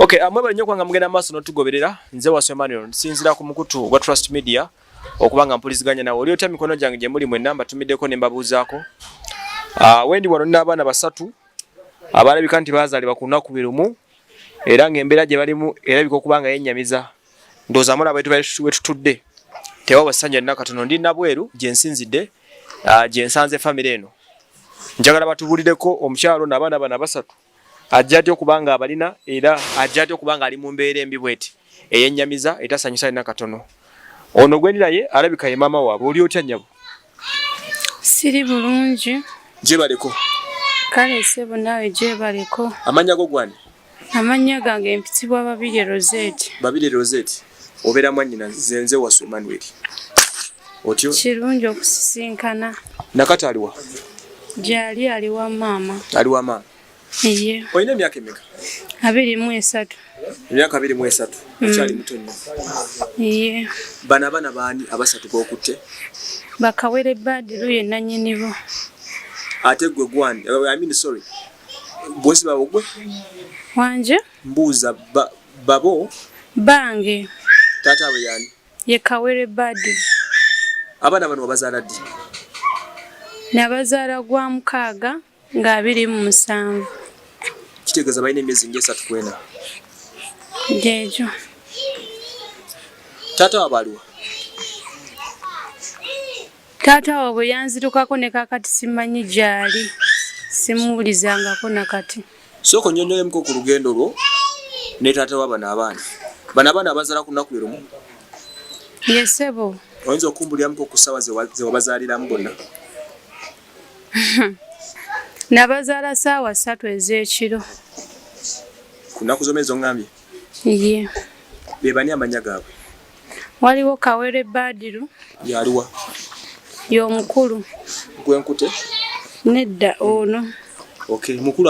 Okay, mwebale nnyo kubanga mugenda maaso n'otugoberera. Nze Wasswa Emmanuel, nsinziira ku mukutu ogwa Trust Media okuba nga mpuliziganya nawe. Oli otya mikono gyange gye muli mwenna mbatumiddeko ne mbabuuzaako. Wendi wano nina abaana basatu abalabika nti baazaalibwa ku lunaku lwe lumu era ng'embeera gye balimu erabika okuba nga yennyamiza. Ndowooza mulaba we tutudde tewawa ssanyu lyonna katono. Ndi Nabweru gye nsinzidde, gye nsanze famire eno. Njagala batubuulireko omukyalo n'abaana bano abasatu ajja atya okuba nga abalina era ajja atya okuba nga ali mu mbeera embi bweti eyennyamiza etasanyusa yonna katono. Ono gwe ndi naye alabika ye maama waabwe. Oli otya nnyabo? Siri bulungi. Gyebaleko. Kale ssebo naawe gyebaleko. Amannya go gwani? Amannya gange mpitibwa Babirye Rosette. Babirye Rosette, obeera mwannyina nze nze Wasswa Emmanuel. Otyo? Kirungi okusisinkana. Nakato aliwa? Gyali ali wa maama. Ali wa maama? Iye. Olina emyaka emeka? 23. Emyaka 23. Okyali muto nnyo. Iye. Bano abaana baani abasatu b'okutte? Bakawere Badru ye nannyini bo. Ate gwe gwani? I mean sorry. Bwosi babo gwe? Wanje? Mbuuza babo? Bange. Taata we yani? Ye Kawere Badru. Abaana bano wabazaala ddi? Nabazaala gwa 6 nga 27. Kitegeeza balina emyezi ng'esatu ku ena. Gyegyo. Taata waabwe aliwa? Taata waabwe yanzirukako ne kaakati simanyi gy'ali. Simuwulizangako na kati. Sooka onnyonnyolemuko ku lugendo lwo ne taata wa bano abaana. Bano abaana abazaala ku lunaku lwe lumu? Ye ssebo. Oyinza okumbuliramuko ku ssaawa ze wabazaaliramu bonna? Nabazaala ssaawa 3 ez'ekiro. Ku nnaku z'omwezi oŋŋambye? Ye. Be bani amannya gaabwe? Waliwo Kawere Badru. Y'aliwa? Y'omukulu. Gwe nkute? Nedda ono. Okay, mukulu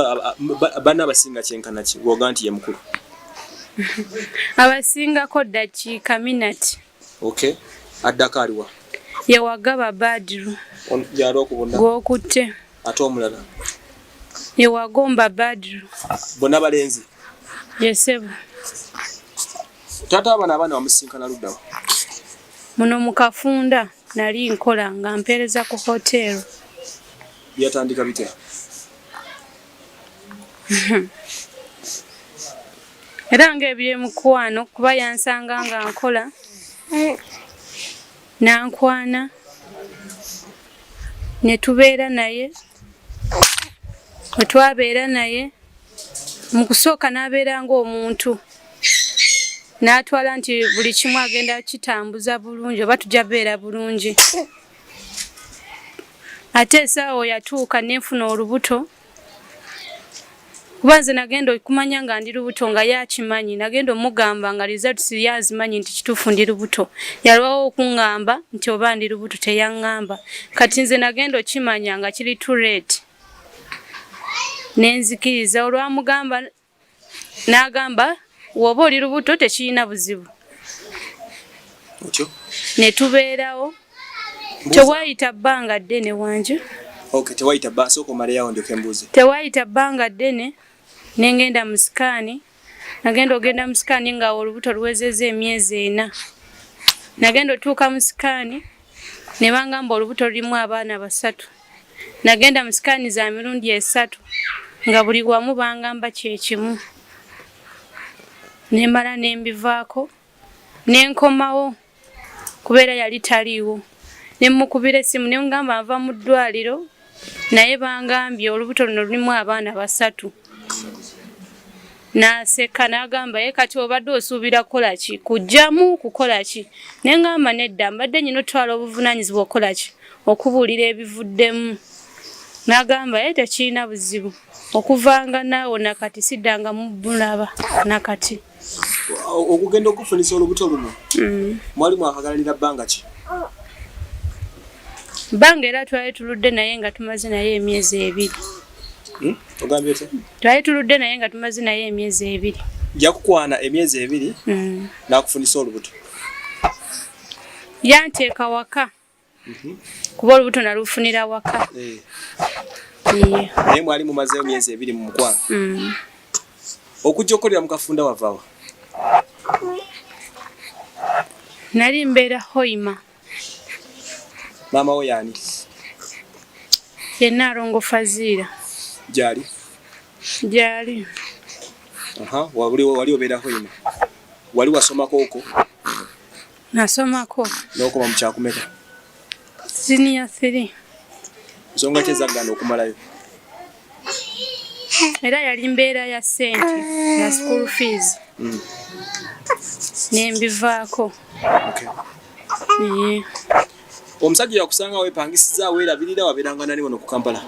banna abasinga kyenkana ki? Bw'oga nti ye mukulu. Abasingako ddakiika minati. Okay. Addako aliwa? Ye Wagaba Badru. Y'aliwa ku bonna? Gw'okutte. Ate omulala? Ye Wagomba Badru. Bonna balenzi? Ye ssebo. Taata w'abano abaana wamusinkana ludda wa? Muno mu Kafunda nali nkola nga mpeereza ku hoteero. Byatandika bitya? Era ng'ebyemukwano kuba yansanga nga nkola n'ankwana ne tubeera naye bwe twabeera naye mu kusooka n'abeera ng'omuntu n'atwala nti buli kimu agenda kitambuza bulungi oba tujja beera bulungi. Ate essaawa yatuuka ne nfuna olubuto kuba nze nagenda okumanya nga ndi lubuto nga ye akimanyi, nagenda omugamba nga results ye azimanyi nti kituufu ndi lubuto. Yalwawo okuŋŋamba nti oba ndi lubuto teyaŋŋamba. Kati nze nagenda okimanya nga kiri too late. Ne nzikiriza olwamugamba n'agamba w'oba oli lubuto tekirina buzibu. Otyo? Ne tubeerawo. Tewayita bbanga ddene wanje. Okay, tewayita bbanga, sooka omaleyo ndyoke mbuuze. Tewayita bbanga ddene ne ngenda mu sikaani. Nagenda ogenda mu sikaani nga olubuto luwezezza emyezi 4. Nagenda otuuka mu sikaani ne bangamba olubuto lulimu abaana 3. Nagenda mu sikaani za mirundi 3 nga buli wamu bangamba kye kimu. Ne mmala ne mbivaako ne nkomawo kubeera yali taliiwo. Ne mmukubira essimu ne ngamba nva mu ddwaliro naye bangambye olubuto luno lulimu abaana 3. N'aseka n'agamba ye kati obadde osuubira kukola ki? Kuggyamu kukola ki? Ne ngamba nedda mbadde nnyina otwala obuvunaanyizibwa okukola ki? Okubuulira ebivuddemu. N'agamba ye tekirina buzibu. Okuvanga naawo nakati siddangamu mulaba nakati. Okugenda okufunisa olubuto luno mwali mwakagalanira bbanga ki? Bbanga era twali tuludde naye nga tumaze naye emyezi 2. Ogambye otya? Twali tuludde naye nga tumaze naye emyezi 2. Yakukwana emyezi 2 n'akufunisa olubuto. Yanteeka waka. Kuba olubuto nalufunira waka. Naye mwali mumazeeyo emyezi 2 mu mukwano. Okujja okukolera mu kafunda wavawa? Nali mbeera Hoima. Maama wo yaani? Ye Nnaalongo Faziira. Gyali? Gyali. Aha, wali wali obeera Hoima. Wali wasomako okwo? Nasomako. N'okoma mu kyakumeka? Senior 3. Nsonga ki ezagaana okumalayo? Era yali mbeera ya ssente ya school fees. Nembivaako. Okay. Ee. Omusajja yakusanga weepangisiza weerabirira wabeeranga nani wano ku Kampala?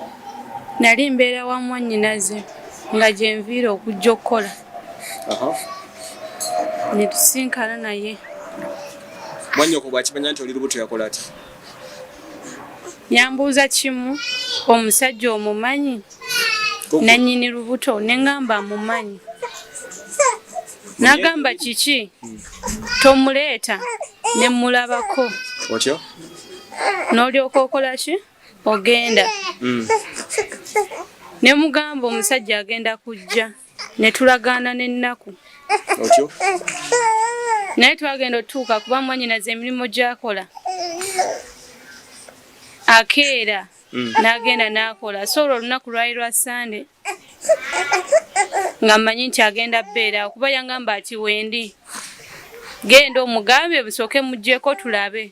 Nali mbeera wa mwannyinaze nga gye nviira okujja okukola. Aha. Ne tusinkana naye. Mwannyoko bw'akimanya nti oli lubuto yakola atya? Yambuuza kimu, omusajja omumanyi? Nannyini lubuto ne ŋŋamba amumanyi. N'agamba kiki? Tomuleeta ne mmulabako. Otyo? N'olyoka okola ki? Ogenda. Ne mugamba omusajja agenda kujja ne tulagaana n'ennaku. Otyo? Naye twagenda otuuka kuba mwannyinaze emirimu gy'akola akeera n'agenda n'akola. So olwo olunaku lwali lwa Ssande nga mmanyi nti agenda bbeera kuba yangamba ati wendi genda omugambe musooke muggyeko tulabe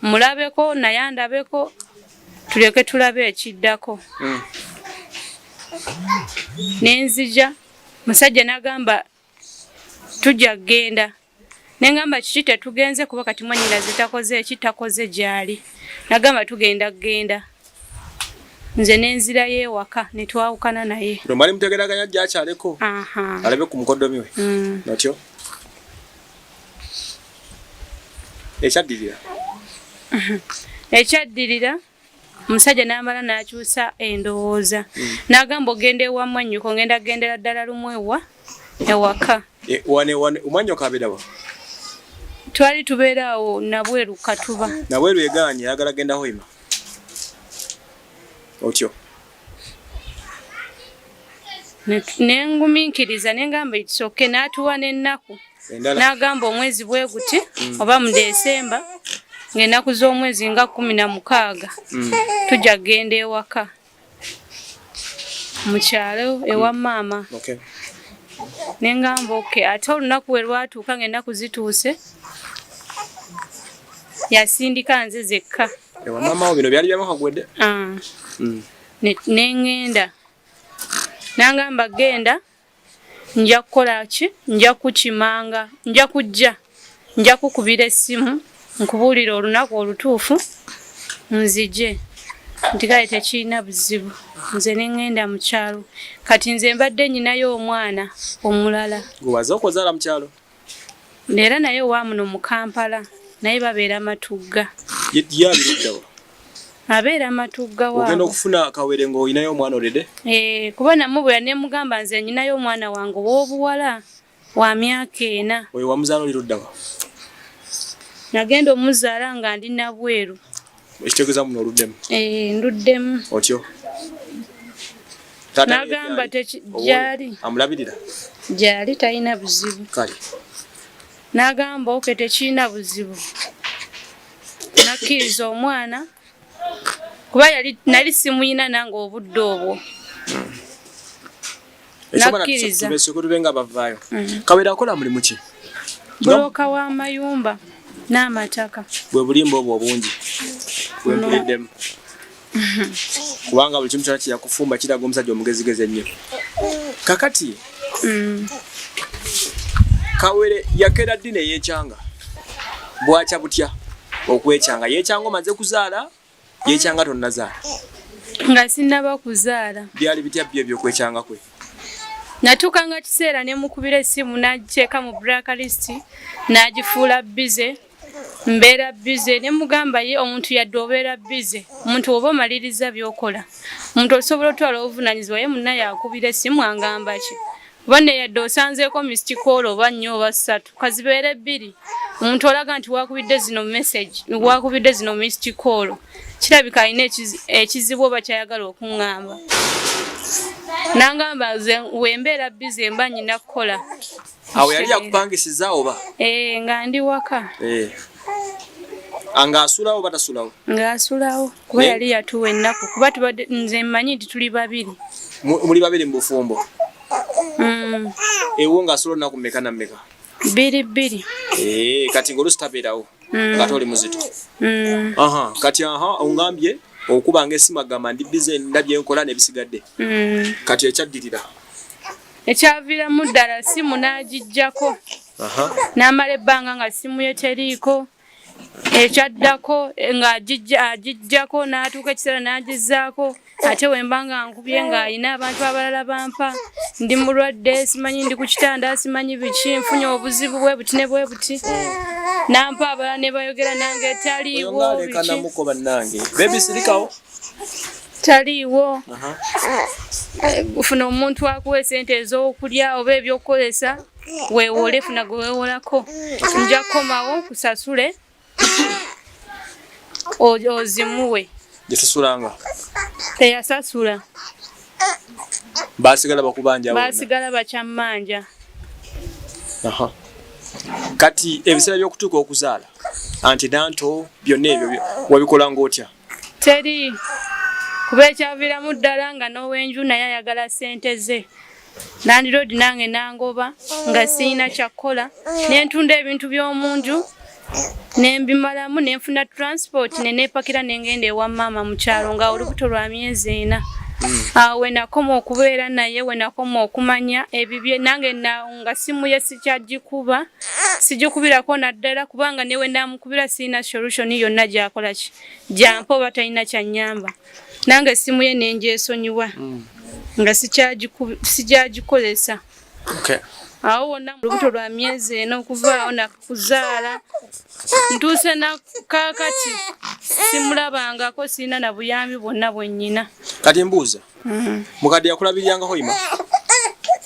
mulabeko naye andabeko tulyoke tulabe ekiddako. Ne nzija musajja n'agamba tujja kugenda. Ne ngamba kiki tetugenze kuba kati mwannyinaze takoze eki takoze gy'ali. Nagamba tugenda kugenda. Nze ne nzirayo ewaka ne twawukana naye. Bwe mwali mutegeraganya ajja akyaleko alabe ku mukoddomi we. Otyo? Ekyaddirira? Ekyaddirira omusajja n'amala n'akyusa endowooza. N'agamba ogenda ewa mwannyoko ngenda kugendera ddala lumu ewa ewaka. Omwannyoko abeera wa? Twali tubeera awo Nabweru Katuba. Nabweru egaanye ayagala genda Hoima. Otyo? Ne ngumiikiriza ne ngamba it's okay n'atuwa n'ennaku. N'agamba omwezi bwe guti oba mu Desemba ng'ennaku z'omwezi nga 16 tujja kugenda ewaka mu kyalo ewa maama. Okay. Ne ngamba okay ate olunaku we lwatuuka ng'ennaku zituuse yasindika nze zekka. Ewa maama wo bino byali bya mwaka guwedde? Ne ŋŋenda. N'angamba genda nja kukola ki? Nja kukimanga, nja kujja, nja kukubira essimu nkubuulire olunaku olutuufu nzije. Nti kale tekirina buzibu. Nze ne ŋŋenda mu kyalo. Kati nze mbadde nnyinayo omwana omulala. Gwe waze okuzaala mu kyalo? Era naye owa muno mu Kampala naye babeera Matugga. Ye abeera wa? Abeera Matugga waabwe. Ogenda okufuna kawere ng'olinayo omwana olede? Kuba namubula ne mugamba nze nnyinayo omwana wange ow'obuwala wa myaka 4. Oyo wamuzaala oli ludda wa? Nagenda omuzaala nga ndi Nabweru. Ekitegeeza muno oluddemu? Nduddemu. Otyo? N'agamba gyali. Amulabirira? Gyali talina buzibu. Kale. N'agamba oke tekirina buzibu. Nakkiriza omwana kuba yali nali simuyina nange obudde obwo. Nakkiriza. Tube nga bavaayo. Kawere akola mulimu ki? Bulooka w'amayumba n'amataka. Bwe bulimba obwo obungi bwe mpuliddemu. Kubanga buli kimu kyonna kye yakufumba kiraga omusajja omugezigezi ennyo. Kakati Kawere yakeera ddi ne yeekyanga? Bwakya butya okwekyanga? Yeekyanga omaze kuzaala? Yeekyanga tonnazaala? Nga sinnaba kuzaala. Byali bitya byo eby'okwekyanga kwe? Natuukanga kiseera ne mukubira essimu n'agiteeka mu blacklist n'agifuula busy. Mbeera busy ne mugamba ye omuntu yadde obeera busy omuntu oba omaliriza by'okola omuntu osobola otwala obuvunaanyizibwa ye munnaye akubira essimu angamba ki? Oba ne yadde osanzeeko missed call oba 4 oba 3 kazibeere 2 omuntu olaga nti wakubidde zino message wakubidde zino missed call kirabika alina ekizibu oba ky'ayagala okuŋŋamba. Nangamba nze wembeera bize mba nyina kukola. Awo yali yakupangisiza oba? Eh, nga ndi waka. Eh. Anga asulawo oba tasulawo? Nga asulawo kuba yali yatuwa ennaku kuba tubadde nze mmanyi nti tuli babiri. Muli babiri mu bufumbo? Ewo nga asula olunaku mmeka na mmeka? Bbiri bbiri. Eh, kati ng'oluusi tabeerawo nga toli muzito. Aha, kati aha ongambye okubanga esimu agamba ndi bize ndabye nkola n'ebisigadde. Kati ekyaddirira? Ekyaviiramu ddala simu n'agiggyako. N'amala ebbanga nga simu ye teriiko. Ekyaddako ng'agiggyako n'atuuka ekiseera n'agizzaako ate wemba nga nkubye ng'alina abantu abalala bampa ndi mulwadde simanyi ndi ku kitanda simanyi biki nfunye obuzibu bwe buti ne bwe buti nampa abalala ne bayogera nange taliiwo biki taliiwo funa omuntu akuwa esente ez'okulya oba ebyokukozesa weewole funa gwe weewolako nja kukomawo nkusasule ozimuwe. Yasasulanga? Teyasasula. Baasigala bakubanja? Baasigala bakyammanja. Kati ebiseera by'okutuuka okuzaala antinanto byonna ebyo wabikola ng'otya? Teri kuba ekyaviiramu ddala nga n'owenju naye ayagala ssente ze. Landiroodi nange nangoba nga sirina kyakukola ne ntunda ebintu by'omu nju ne mbimalamu ne nfuna transport ne neepakira ne ngenda ewa maama mu kyalo nga olubuto lwa myezi ena. Awo we nakoma okubeera naye we nakoma okumanya ebibye nange nga simu ye sikyagikuba sigikubirako naddala kubanga ne we naamukubira sirina solution yonna gy'akola ki gy'ampa oba talina kyannyamba. Nange essimu ye ne ngyesonyiwa nga sikyagikozesa. Awo wonna mu lubuto lwa myezi ena okuva awo nakuzaala ntuuse na kaakati simulabangako sirina na buyambi bwonna bwe nnyina. Kati mbuuza, mukadde yakulabiriranga Hoima?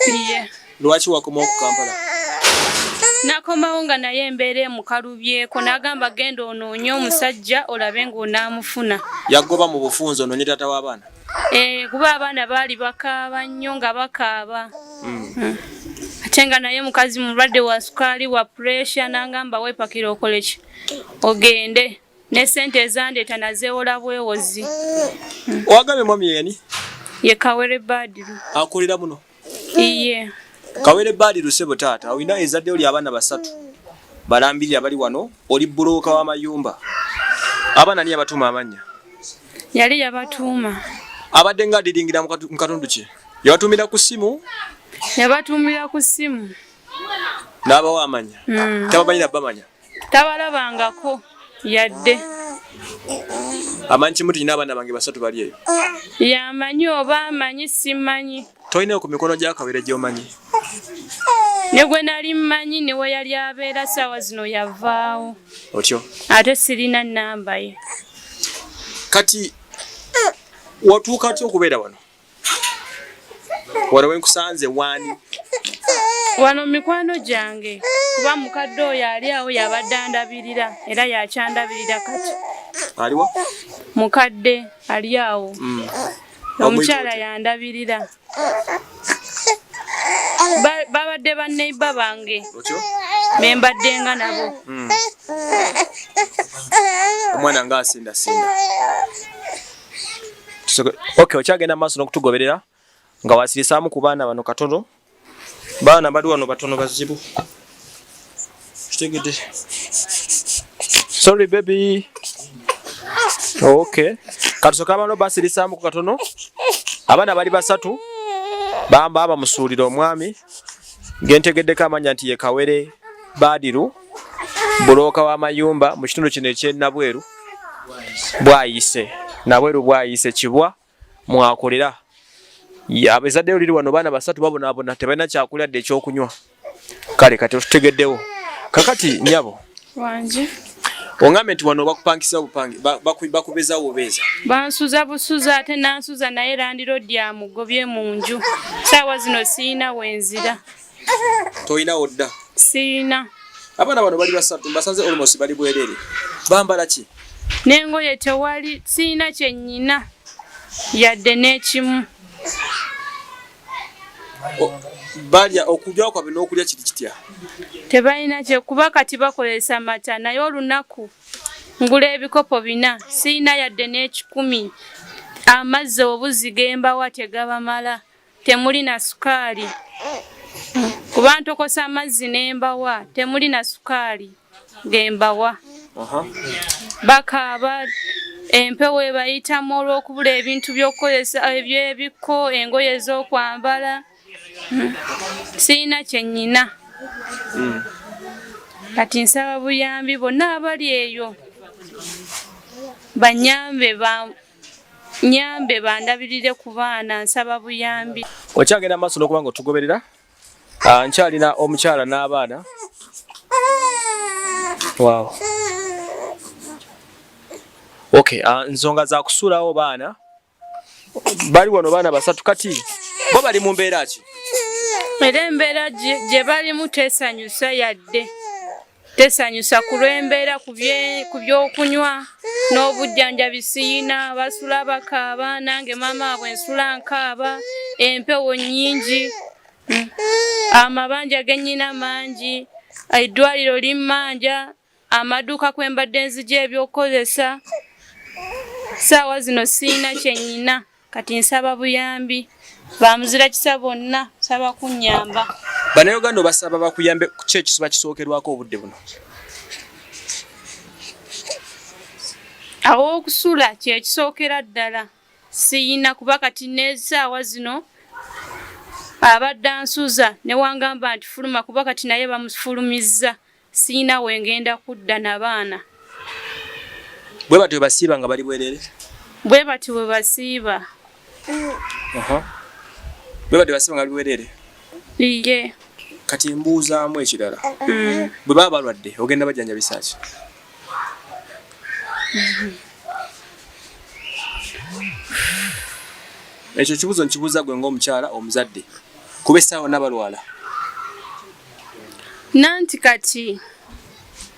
Ye. Lwaki wakomawo ku Kampala? Nakomawo nga naye embeera emukalubyeko n'agamba genda onoonye omusajja olabe ng'onaamufuna. Yagoba mu bufunze onoonye taata w'abaana? Eh, kuba abaana baali bakaaba nnyo nga bakaaba. Ate nga naye mukazi mulwadde wa sukaali wa puresha n'angamba weepakira okole ki ogende. Ne ssente ezandeeta nazeewola bwewozi. Wagambye mwami yani? Ye Kawere Badiru. Akolera muno? Iye. Kawere Badiru sebo taata, olina ezadde oli abaana basatu. Balambirira bali wano, oli bbulooka w'amayumba. Abaana ani yabatuuma amannya? Yali yabatuuma. Abadde nga adiringira mu katundu ki? Yabatuumira ku ssimu? Yabatuumira ku ssimu. N'abawa amannya? Tabamanyi na bamanya? Tabalabangako yadde. Amanyi kimu nti nina abaana bange basatu bali eyo. Yamanyi oba amanyi simanyi. Tolina ku mikono gya Kawere gy'omanyi? Ne gwe nali mmanyi ne we yali abeera ssaawa zino yavaawo. Otyo? Ate sirina nnamba ye. Kati watuuka atya okubeera wano? Wano wenkusanze wani? Wano mikwano gyange kuba mukadde oyo ali awo yabadde andabirira era yakyandabirira kati. Aliwa? Mukadde ali awo. Omukyala yandabirira. Babadde ba neighbor bange. Be mbaddenga nabo. Omwana nga asindasinda. Okay, okyagenda maaso n'okutugoberera nga wasirisaamu ku baana bano katono. Baana bali wano batono bazibu. Kitegedde. Sorry baby. Okay. Katusooke abaana basirisaamu ku katono. Abaana bali basatu. Bamba bamusuulira omwami. Ngentegeddeko amanya nti ye Kawere Badiru bulooka w'amayumba mu kitundu kino eky'e Nabweru Bwayise. Nabweru Bwayise Kibwa mwakolera. Abezaddeyo liri wano baana basatu babonaabona tebalina kyakulya dde ekyokunywa. Kale kati otutegeddewo. Kakati nnyabo. Wangi. Ongambe nti wano bakupangisa obupangi bakubezaawo bubeeza. Bansuza busuza ate nansuza naye landiroodi amugobye mu nju. Ssaawa zino siyina wenzira. Tolina wodda? Siyina. Abaana bano bali basatu mbasanze almost bali bwerere. Bambala ki? N'engoye tewali, siyina kye nnyina yadde n'ekimu. Balya okulya kwabwe n'okulya kiri kitya? Tebalina kye kuba kati bakozesa mata, naye olunaku ngula ebikopo 4, sirina yadde n'ekikumi. Amazzi obuzi gembawa tegabamala, temuli na sukaali. Kuba ntokosa amazzi nembawa, temuli na sukaali gembawa. Bakaaba empewo ebayitamu olw'okubula ebintu by'okukozesa eby'ebikko, engoye ez'okwambala. Sirina kye nnyina. Kati nsaba buyambi bonna abali eyo banyambe, nyambe bandabirire ku baana, nsaba buyambi. Okyagenda maaso n'okuba nga otugoberera. Nkyalina omukyala n'abaana. Wow. Okay, nsonga za kusuulawo baana. Bali wano baana 3 kati bo bali mu mbeera ki? Era embeera gye balimu tesanyusa yadde. Tesanyusa ku lw'embeera ku by'okunywa n'obujjanjabi siyina, basula bakaaba, nange maama waabwe nsula nkaaba, empewo nnyingi, amabanja ge nnyina mangi, eddwaliro limmanja, amaduuka kwe mbadde nzija ebyokukozesa. Ssaawa zino siyina kye nnyina, kati nsaba buyambi. Bamuzira kisa bonna, nsaba kunnyamba. Bannayuganda obasaba bakuyambe ku ki ekisuba kisookerwako obudde buno? Aw'okusula kye kisookera ddala siyina, kuba kati n'essaawa zino abadde ansuza ne wangamba nti fuluma, kuba kati naye bamufulumizza, siyina we ngenda kudda na baana. Bwe batyo bwe basiiba nga bali bwerere? Bwe batyo bwe basiiba. Bwe batyo basiiba nga bali bwerere? Iye. Kati mbuuzaamu ekirala. Bwe baba balwadde ogenda bajjanjabisa ki? Ekyo ekibuuzo nkibuuza gwe ng'omukyala omuzadde, kuba essaawa yonna balwala. Nanti kati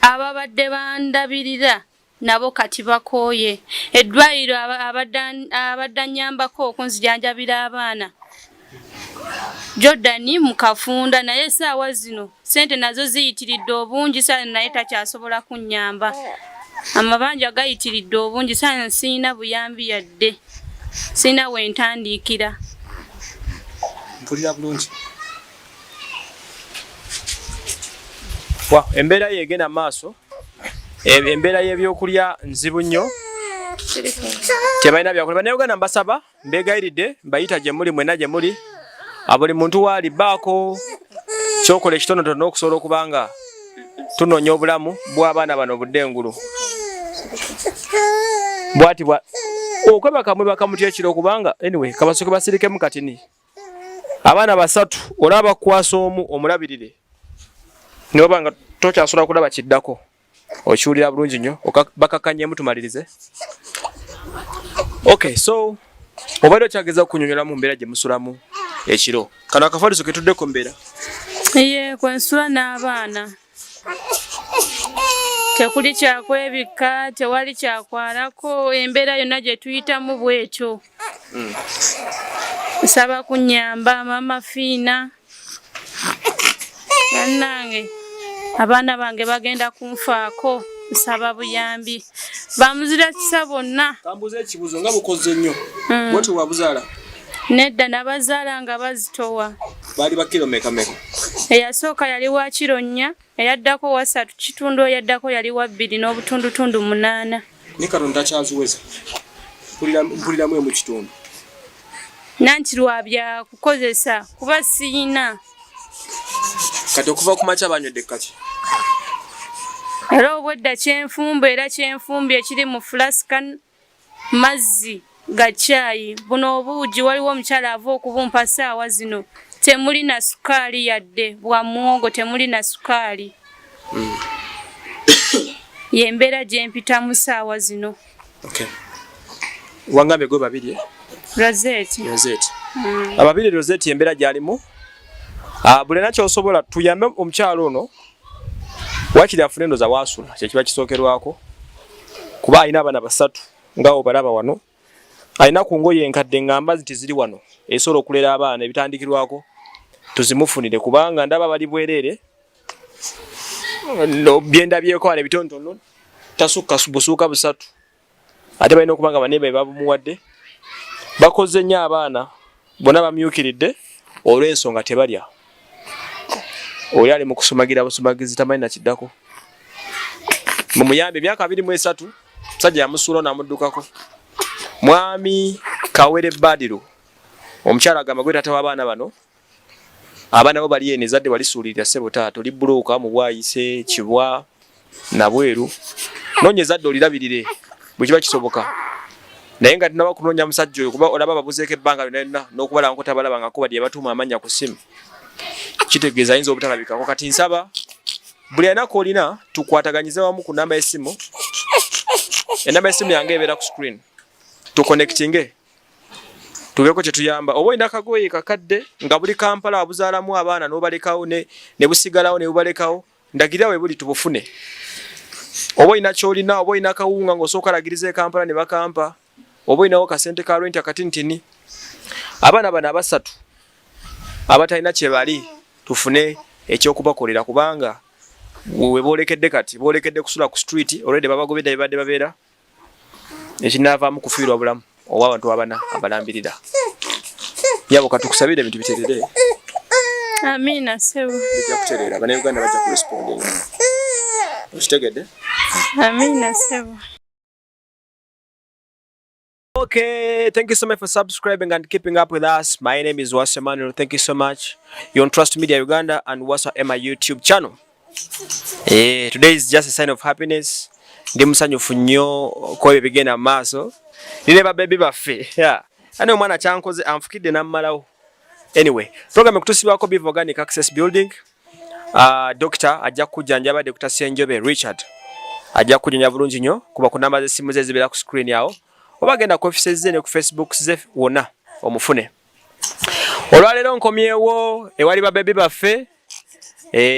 ababadde bandabirira nabo kati bakooye. Eddwaliro abadde annyambako okunzijanjabira abaana Jordan Mukafunda, naye essaawa zino ssente nazo ziyitiridde obungi, naye takyasobola kunnyamba. Amabanja gayitiridde obungi, sirina buyambi yadde, sirina we ntandikira. Mpulira bulungi. Wa embeera ye egenda maaso, embeera y'ebyokulya nzibu nnyo, tebalina byakulya. Bannayuganda mbasaba, mbeegayiridde, mbayita gye muli mwenna gye muli, buli muntu waali baako kyokola ekitonotono okusobola okuba nga tunoonya obulamu bw'abaana bano obudde engulu. Bwati bwa okwebaka mwebaka mutya ekiro, kubanga anyway kabasooke basirikemu katini. Abaana 3 olaba bakukwasa omu omulabirire, ne baba nga tokyasobola kulaba kiddako, okiwulira bulungi nnyo, bakakkanyeemu tumalirize. Okay, so obadde okyageza okunyonyola mu mbeera gye musulamu ekiro. Kano akafaliso ke tuddeko mbeera. Ye kwe nsula n'abaana. Tekuli kyakwebikka, tewali kyakwalako, embeera yonna gye tuyitamu bw'etyo. Nsaba kunnyamba Maama Fiina. Bannange abaana bange bagenda kunfaako, nsaba buyambi. Bamuzira kisa bonna. Kambuuze ekibuuzo nga bukoze nnyo. Bw'otyo wabuzaala? Nedda, nabazaala nga bazitowa. Baali ba kiro meka meka? Eyasooka yali wa kiro 4, eyaddako wa 3 kitundu, eyaddako yali wa 2 n'obutundutundu 8. Ne Katonda takyaziweza. Mpuliramu emu kitundu. Nanti lwa bya kukozesa kuba siyina. Kati okuva ku makya banywedde kaki? Era obwedda kyenfumba, era kyenfumbye ekiri mu fulasika mazzi ga caayi. Buno obuugi waliwo omukyala ava okubumpa ssaawa zino, temuli na sukaali yadde, bwa muwogo temuli na sukaali. Y'embeera gye mpitamu ssaawa zino. Okay. Wangambye gwe babiri? Rosette. Rosette. Ababiri Rosette embeera gy'alimu. Buli na ky'osobola tuyambe omukyalo ono wakiri afune endoza waasula, kye kiba kisookerwako, kuba alina abaana 3 nga obalaba wano. Alina ku ngoye enkadde ngamba nti ziri wano esobola okulera abaana ebitandikirwako. Tuzimufunire kubanga ndaba bali bwerere. No, byendabyeko wano ebitonotono tasukka busuuka busatu, ate balina okuba nga banne be babumuwadde. Bakoze nnyo, abaana bonna bamyukiridde olw'ensonga tebalya. Oli ali mu kusumagira busumagizi, tamanyi nakiddako. Mumuyambe. Emyaka 23, musajja yamusuula n'amuddukako. Mwami Kawere Badiru, omukyala agamba gwe taata w'abaana bano. Abaana bo bali eno, ezadde walisuulirira. Ssebo taata, oli buloka mu Bwayise, Kibwa, Nabweru. Noonya ezadde olirabirire bwe kiba kisoboka, naye nga tunaba kunoonya musajja oyo, kuba olaba babuzeeko ebbanga lyonna lyonna n'okubalaba tabalabangako, badde yabatuuma amannya ku ssimu, kitegeeza ayinza obutalabikako. Kati nsaba buli alina koolina tukwataganyize wamu ku namba y'essimu. Enamba y'essimu yange ebeera ku screen, tuconnectinge, tubeeko kye tuyamba. Oba olina akagoye kakadde nga buli Kampala wabuzaalamu abaana n'obalekawo ne busigalawo ne bubalekawo, ndagirira we buli tubufune. Oba olina kyolina, oba olina akawunga ng'osooka lagiriza e Kampala ne bakampa, oba olinawo kasente ka rent akatinitini, abaana bano abasatu abatalina kye bali tufune ekyokubakolera, kubanga we boolekedde kati boolekedde kusula ku street. Already babagobedde bebadde babeera, ekinaavaamu kufiirwa bulamu oba abantu abana abalambirira. Yabo katukusabire ebintu biterere. Amiina, ssebo. Bijja kutereera, Bannayuganda bajja kurespondinga, okitegedde? Amiina, ssebo. Okay, thank you so much for subscribing and keeping up with us. My name is Wasa Emmanuel. Thank you so much. You're on Trust Media Uganda and Wasa Emma YouTube channel. Today is just a sign of happiness. Ndi musanyufu nnyo ku ebyo bigenda mu maaso. Nine ba baby baffe. Yeah. Ane omwana kyankoze, anfukidde n'ammalawo. Anyway, program ekutusibwako Biv Organic Access Building. Doctor ajja kujjanjaba, Dr. Ssenjobe Richard. Ajja kujjanjaba bulungi nnyo kuba ku namba z'essimu ze zibeera ku screen awo. Oba genda ku offices ze ne ku Facebook ze wonna omufune. Olwaleero nkomyewo ewali babebi baffe.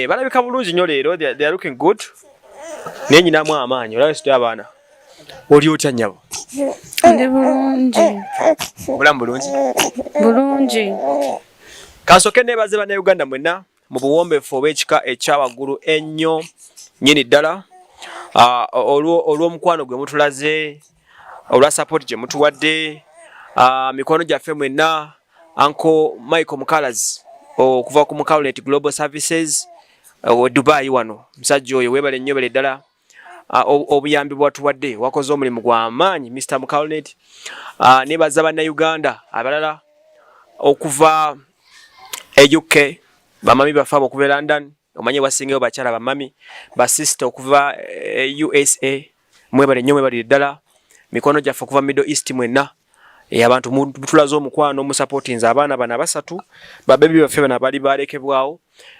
Balabika bulungi nnyo leero, they are looking good. Naye nyinamu amaanyi, olaba situye abaana. Oli otya, nnyabo? Ndi bulungi. Obulamu bulungi? Bulungi. Kansooke neebaze Bannayuganda mwenna mu buwombeefu obw'ekika ekyawaggulu ennyo nnyini ddala, olw'omukwano gwe mutulaze, olwa support gye mutuwadde. Mikwano gyaffe mwenna, Uncle Michael Mukalas okuva ku Mukalnet Global Services we Dubai wano, musajja oyo weebale nnyo, bale ddala obuyambi bwatuwadde, wakoze omulimu gwa maanyi, Mr Mukalnet. Nebaza Bannayuganda abalala okuva e UK, bamami baffe abo okuva e London, omanye wasingayo bakyala bamami, basisita okuva e USA, mwebale nnyo, mwebalire ddala. Mikono gyaffe okuva Middle East mwenna, abantu mutulaze omukwano, musupportinze abaana bano abasatu, babebi baffe bano abali balekebwawo.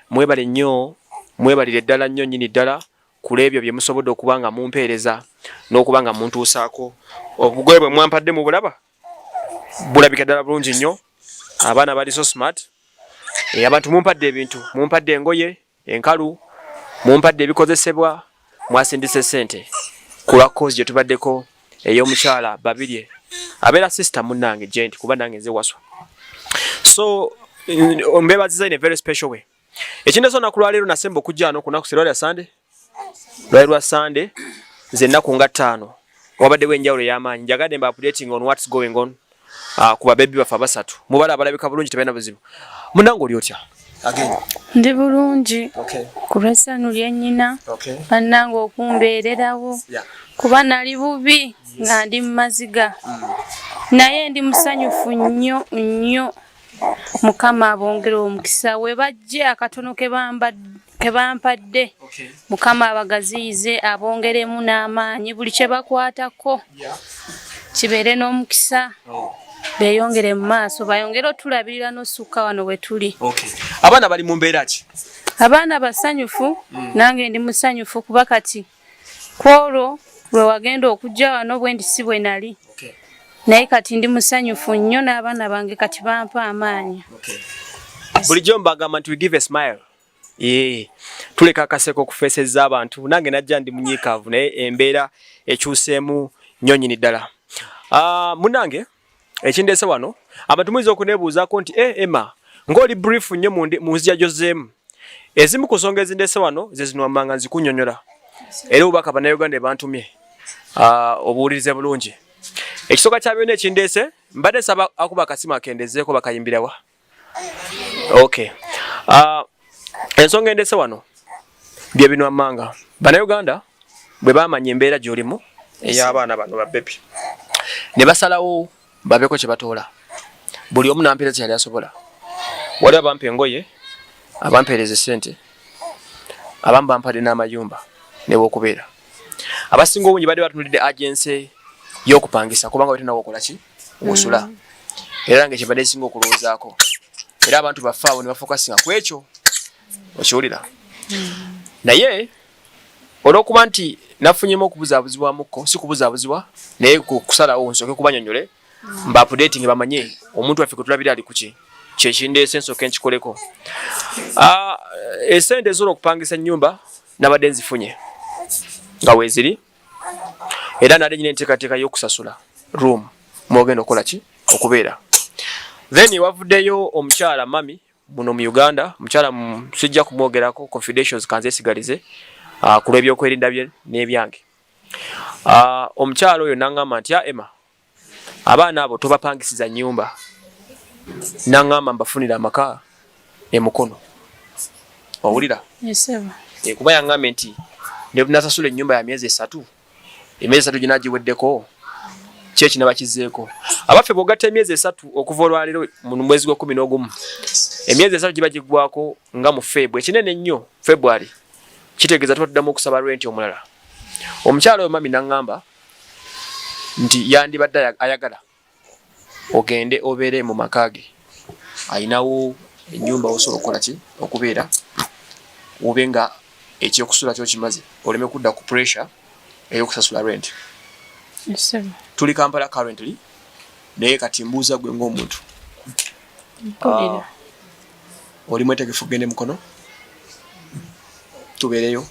Mwebale nnyo, mwebalire ddala nnyo nnyini ddala ku lw'ebyo bye musobodde okuba nga mumpeereza n'okuba nga muntuusaako. Obugoye bwe mwampadde mu bulaba bulabika ddala bulungi nnyo. Abaana bali so smart. Abantu mumpadde ebintu, mumpadde engoye enkalu, mumpadde ebikozesebwa, mwasindise ssente ku lwa cause gye tubaddeko ey'omukyala Babirye, abeera sister munnange gent, kuba nange nze Waswa. So mbebaziza in a very special way. Ekindeesa olunaku lwaleero, nasemba okujja wano ku lunaku lwali lwa Sande, lwali lwa Sande, nze ennaku nga 5 wabaddewo enjawulo ey'amaanyi. Njagadde mba updating on what's going on ku babebi baffe abasatu. Mubala abalabika bulungi, tebalina buzibu. Munnange, oli otya? Ndi bulungi ku lw'essanyu lye nnyina, bannange, okumbeererawo, kuba nali bubi nga ndi mu maziga, naye ndi musanyufu nnyo nnyo. Mukama abongere omukisa. We bajje akatono ke bampadde, Mukama abagaziyize, abongeremu n'amaanyi. Buli kye bakwatako kibeere n'omukisa, beeyongere mu maaso, bayongere otulabirira n'osukka wano we tuli. Abaana bali mu mbeera ki? Abaana basanyufu. Nange ndi musanyufu, kuba kati kwolwo lwe wagenda okujja wano bwe ndi si bwe nali, naye kati ndi musanyufu nnyo n'abaana bange kati bampa amaanyi. Bulijjo mbagamba nti we give a smile. Tuleka akaseko okufeesezza abantu. Nange najja ndi munyiikaavu, naye embeera ekyuseemu nnyo nnyini ddala. Munnange, ekindeese wano, abantu muyinza okuneebuuzaako nti Emma, Ng'oli brief nnyo mu nzija gy'ozzeemu. Ezimu ku nsonga ezindeese wano ze zino wammanga nzikunnyonnyola. Era obubaka Bannayuganda bantumye obuwulirize bulungi. Ekisooka kya byonna ekindeese, mbadde nsaba akuba akasimu akendezeeko bakayimbirawa. Okay. Ensonga endeese wano bye bino wammanga. Bannayuganda bwe baamanya embeera gy'olimu ey'abaana bano ba baby, ne basalawo babeeko kye batoola. Buli omu n'ampeereza kyeyali asobola. Waliwo abampa engoye, abampeereza essente, abamu bampadde n'amayumba ne w'okubeera. Abasinga obungi badde batunulidde agency y'okupangisa kubanga wetena wokola ki wosula. Era nga kyebadde esinga okulowoozaako. Era abantu baffe abo ne bafokasinga ku ekyo, okiwulira. Naye olw'okuba nti nafunyemu okubuzaabuzibwamukko, si kubuzaabuzibwa naye kusalawo nsooke kubanyonyole mba updating bamanye omuntu waffe kwe tulabira ali kuki, kyekindeese nsooke nkikoleko. Esente ezola okupangisa ennyumba nabadde nzifunye nga weeziri, era nabadde nyina enteekateeka y'okusasula room mwogenda okukola ki okubeera. Then wavuddeyo omukyala mami muno mu Uganda, mukyala sijja kumwogerako, confidentials kanzesigalize ku lw'ebyokwerinda bye n'ebyange. Omukyala oyo n'aŋŋamba nti, "Emma, abaana abo tobapangisiza nnyumba." N'aŋŋamba mbafunire amaka e Mukono, owulira? Yes. Kuba yaŋŋambye nti ne nasasula ennyumba ya myezi 3, emyezi 3 gina giweddeko, ki ekinaba kizzeeko? Abaffe, bw'ogatta emyezi 3 okuva olwaleero mu mwezi gwa 11, emyezi 3 giba giggwako nga mu Feb, ekinene ennyo February, kitegeeza tuba tuddamu okusaba rent omulala. Omukyala oyo mami n'aŋŋamba nti yandibadde ayagala ogende obeere mu maka ge, ayinawo ennyumba osobola okukola ki okubeera, obe nga ekyokusula kyokimaze, oleme kudda ku pressure ey'okusasula rent. Yes. Tuli Kampala currently, naye kati mbuuza gwe ng'omuntu. Mpulira. Oli mwetegefu kugenda Mukono tubeereyo?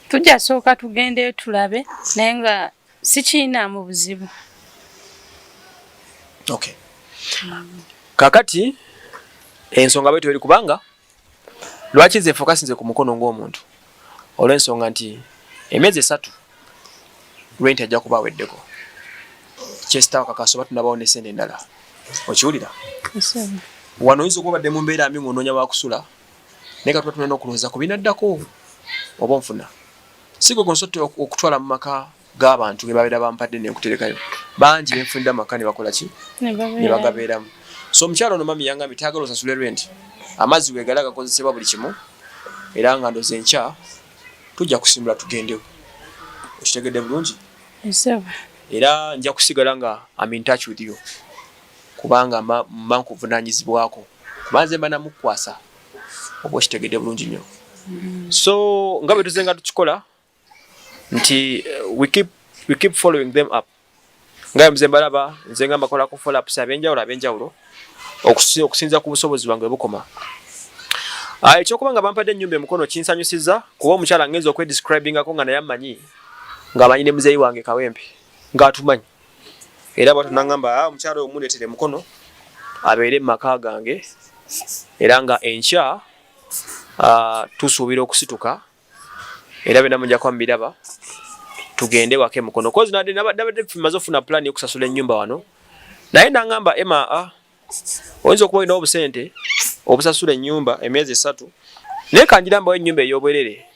Tujja sooka tugendeyo tulabe, naye nga sikiinaamu buzibu. Okay. Kakati ensonga bwetyo eri, kubanga lwaki nze fokasinze ku Mukono ng'omuntu, olw'ensonga nti emyezi 3 rent ajja kuba aweddeko, kyesitawa kakasa oba tunabawo ne sente endala, okiwulira? Yes. Wano oyinza okuba obadde mu mbeera mbi ng'onoonya wakusula, naye katuba tulina okulowooza ku binaddako oba onfuna. Si gwe gonsotte okutwala mu maka g'abantu ge babeera bampadde nenkuterekayo. Bangi benfunidde amaka ne bakola ki ne bagabeeramu. So omukyalo ono mami yangambye tayagala osasule rent, amazzi weegala gakozesebwa buli kimu, era nga ndoza enkya tujja kusimbula tugendewo. Okitegedde bulungi? Yes. Era nja kusigala nga am in touch with you, kubanga mba nkuvunanyizibwako, kuba nze mba namukukwasa, oba okitegedde bulungi nnyo. So nga bwe tuze nga tukikola nti we keep following them up, nga nze mbalaba, nze nga mbakolako follow ups ab'enjawulo okusinza ku busobozi bwange bukoma. Ekyokuba nga bampadde ennyumba Emukono kinsanyusiza, kuba omukyala ngenza okwedescribingako nga naye ammanyi, ng'amanyi ne muzeeyi wange Kawempe ng'atumanyi, era bwatyo nangamba, "Omukyala oyo mundeetere Mukono abeere mu maka gange." Era nga enkya tusuubira okusituka, era byonna mujja kuba mubiraba, tugende waka Emukono, cause nabadde maze ofuna plan yokusasula ennyumba wano, naye nangamba, "Emma, oyinza okuba olina obusente obusasula ennyumba emyezi 3, naye kangira mbawo ennyumba ey'obwerere,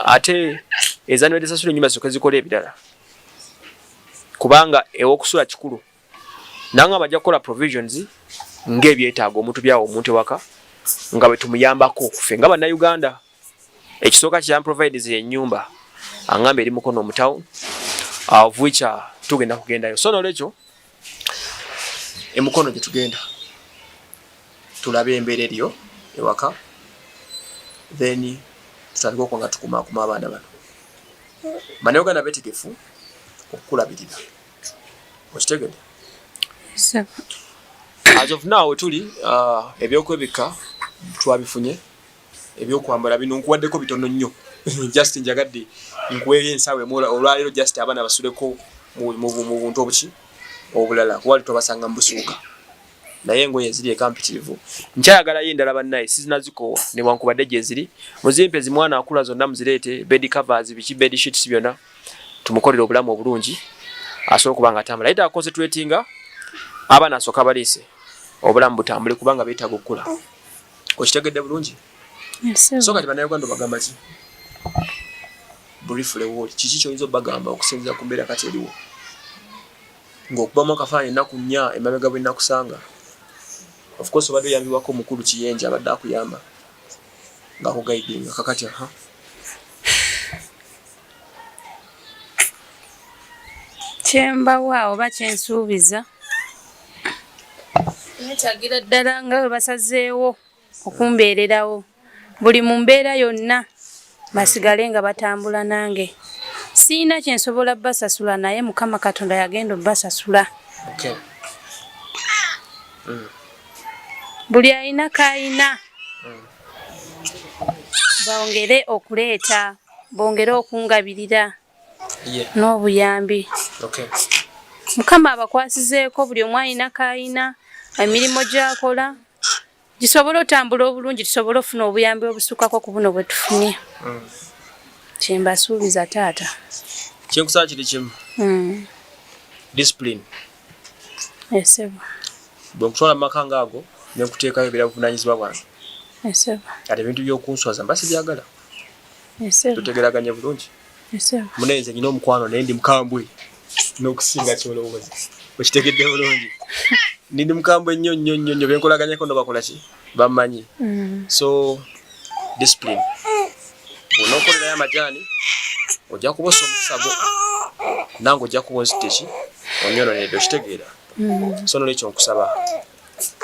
ate ezandibadde sasula ennyumba zisooke zikola ebirala, kubanga ew'okusula kikulu." Nangamba ajja kukola provisions ng'ebyetaago omuntu byawa omuntu ewaka, nga bwe tumuyambako ffe nga Bannayuganda. Ekisooka kyamprovides ennyumba, aŋŋamba eri Mukono mu town, of which tugenda kugendayo. So nolwekyo Emukono gye tugenda tulabe embeera eriyo ewaka, then tutandike okuba nga tukumaakuma abaana bano. Bannayuganda beetegefu okukulabirira, okitegedde? Yes. As of now wetuli, ebyokwebikka twabifunye, ebyokwambala bino nkuwaddeko bitono nnyo, just njagadde nkuweeyo ensawo emu olwaleero, just abaana basuleko mu buntu obuki obulala, kuba twabasanga mu busuuka. Naye engoye eziri eka mpitirivu, nkyayagalayo endala bannaye, sizinazikoowa newankubadde gyeziri. Muzimpe zimwana akula zonna muzireete, bed covers, biki, bed sheets, byonna tumukolere obulamu obulungi asobola okuba nga atambula. Naye concentratinga abaana asooka abaliise, obulamu butambule, kubanga beetaaga okukula. Okitegedde bulungi? So kati Bannayuganda obagamba ki briefly? Wooli kiki kyoyinza obagamba okusinziira ku mbeera kati eriwo, ng'okubamu akafaananyi ennaku 4 emabega bwe nakusanga? Of course obadde oyambibwako omukulu Kiyenje, abadde akuyamba ng'akuguidinga. Kakati aha. Kyembawa oba kyensuubiza, neetagira ddala nga bwe basazeewo okumbeererawo buli mu mbeera yonna, basigale nga batambula nange. Siina kyensobola basasula, naye Mukama Katonda yagenda obbasasula. Buli alina kayina bongere okuleeta, bongere okungabirira n'obuyambi. Mukama abakwasizeeko buli omu alina kayina, emirimu gy'akola gisobole otambula obulungi, tusobole ofuna obuyambi obusukkako ku buno bwe tufunye. Kyembasuubiza, taata. Kyenkusaba kiri kimu. Discipline. Esebo. Bwe nkutwala mu maka ngaago nenkuteekayo, ebeera buvunaanyizibwa bwange. Esebo. Ate ebintu by'okunswaza mba sibyagala. Esebo. Tutegeraganye bulungi? Esebo. Munaye nze nyina omukwano, naye ndi mukambwe n'okusinga kyolowooza. Okitegedde bulungi? Ndi mukambwe nnyo nnyo nnyo nnyo. Benkolaganyeko no bakola ki, bammanyi. So discipline, bw'onookolerayo amajaani ojja kubosa omukisa gwo, nange ojja kuba onzitte ki onyononedde. Okitegeera? So nolwekyo nkusaba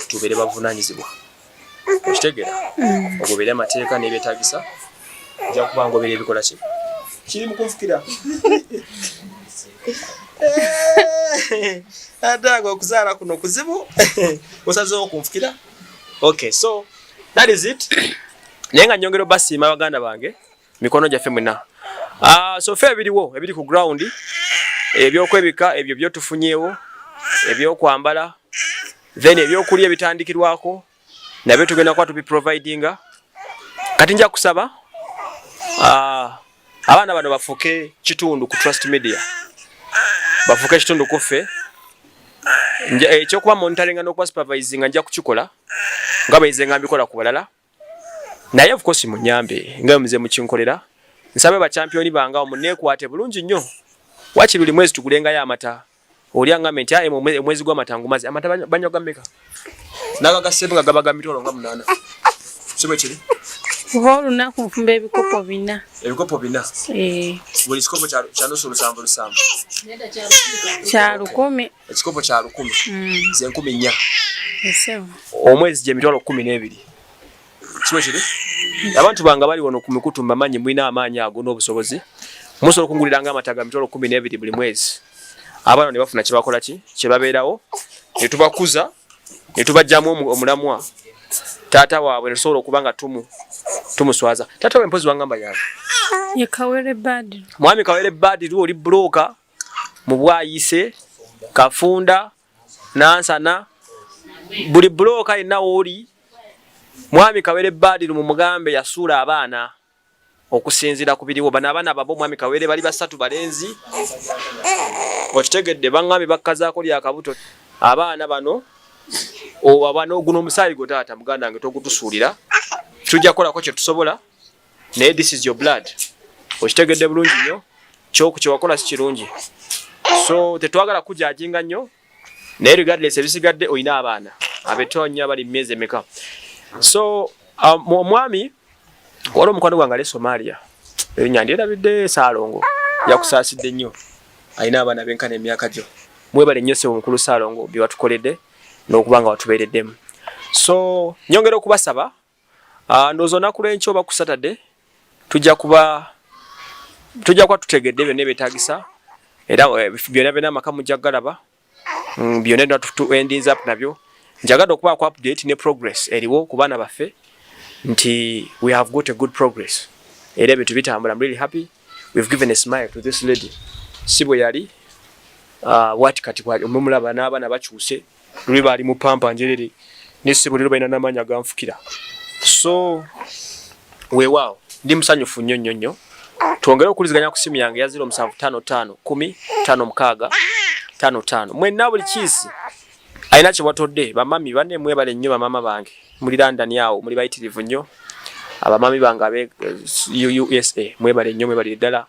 tubeere bavunaanyizibwa. Okitegeera? Ogoberere amateeka n'ebyetaagisa, nja kuba ngobera ebikola ki kiri mu kunfukira. Ate ago okuzaala kuno kuzibu, osazeewo okunfukira. Okay, so that is it. Naye nga nyongera obasiima baganda bange, mikono gyaffe mwena. So fe ebiriwo ebiri ku ground, ebyokwebika ebyo byotufunyeewo, ebyokwambala, then ebyokulya ebitandikirwako nabyo tugenda kuba tubiprovidinga. Kati nja kusaba abaana bano bafuuke kitundu ku Trust Media, bafuuke kitundu ku ffe. Ekyokuba monitoringa n'okuba supervisinga nja kukikola nga bwe nze nga mbikola ku balala, naye of course munyambe nga muze mukinkolera. Nsabe bachampioni bange awo muneekwate bulungi nnyo, wakiri buli mwezi tugulengayo amata. Oli aŋŋambye nti aye omwezi gw'amata ngumaze. Amata banywa ga mmeka? N'agagaseemu nga gaba ga mitwalo nga 8, si bwe kiri? Kuba olunaku nfumba ebikopo 4. Ebikopo 4? Eh. Buli kikopo kya nusu 70 70? Kya 1000. Ekikopo kya 1000. Ze 4000. Esebo. Omwezi gye mitwalo 12, si bwe kiri? Abantu bange bali wano ku mikutu mbamanyi, mulina amaanyi ago n'obusobozi, musobola okunguliranga amata ga mitwalo 12 buli mwezi, abaana ne bafuna kyebakola ki kyebabeerawo, ne tubakuza ne tubajjamu omulamwa taata waabwe, ne tusobola okuba nga tumuswaza. Taata we mpozi wangamba yabe? Ye Kawere Badiru. Mwami Kawere Badiru, oli buloka mu Bwayise, Kafunda, Nansana, buli buloka yenna wooli, mwami Kawere Badiru mumugambe yasuula abaana. Okusinziira ku biriwo, bano abaana babo mwami Kawere bali basatu balenzi. Okitegedde? Baŋŋambye bakkazaako lyakabuto abaana bano. Bano guno omusaayi gwo taata, muganda wange, togutusuulira. Tujja kukolako kye tusobola, naye this is your blood. Okitegedde bulungi nnyo? Kyoku kyewakola si kirungi, so tetwagala kujajinga nnyo, naye regardless ebisigadde olina abaana abeto nnyo abali mu myezi emeka. So omwami waliwo omukwano gwange ali e Somalia, erinnya ndyerabidde, Saalongo, yakusaasidde nnyo, alina abaana benkana emyaka gyo. Mwebale nnyo ssebo mukulu Saalongo bye watukoledde n'okuba nga watubeereddemu. So nyongera okubasaba, ndowooza olunaku lw'enkya oba ku Saturday tujja kuba tutegedde byonna ebyetaagisa, era byonna byonna amaka mujja kugalaba, byonna byonna tu endings up nabyo. Njagadde okubaako update ne progress eriwo ku baana baffe nti we have got a good progress, era ebintu bitambula. I'm really happy we've given a smile to this lady. Si bwe yali what kati omulaba n'abaana bakyuse. Luli baali mu pampa njerere ne ssebo leero balina n'amaanyi aganfukira. So weewaawo ndi musanyufu nnyo nnyo nnyo. Twongere okuwuliziganya ku ssimu yange eya 0755 10 56 55. Mwenna buli kiisi alina kye watodde bamami banne mwebale nnyo bamaama bange muli London awo muli bayitirivu nnyo abamami bange abe USA mwebale nnyo mwebalire ddala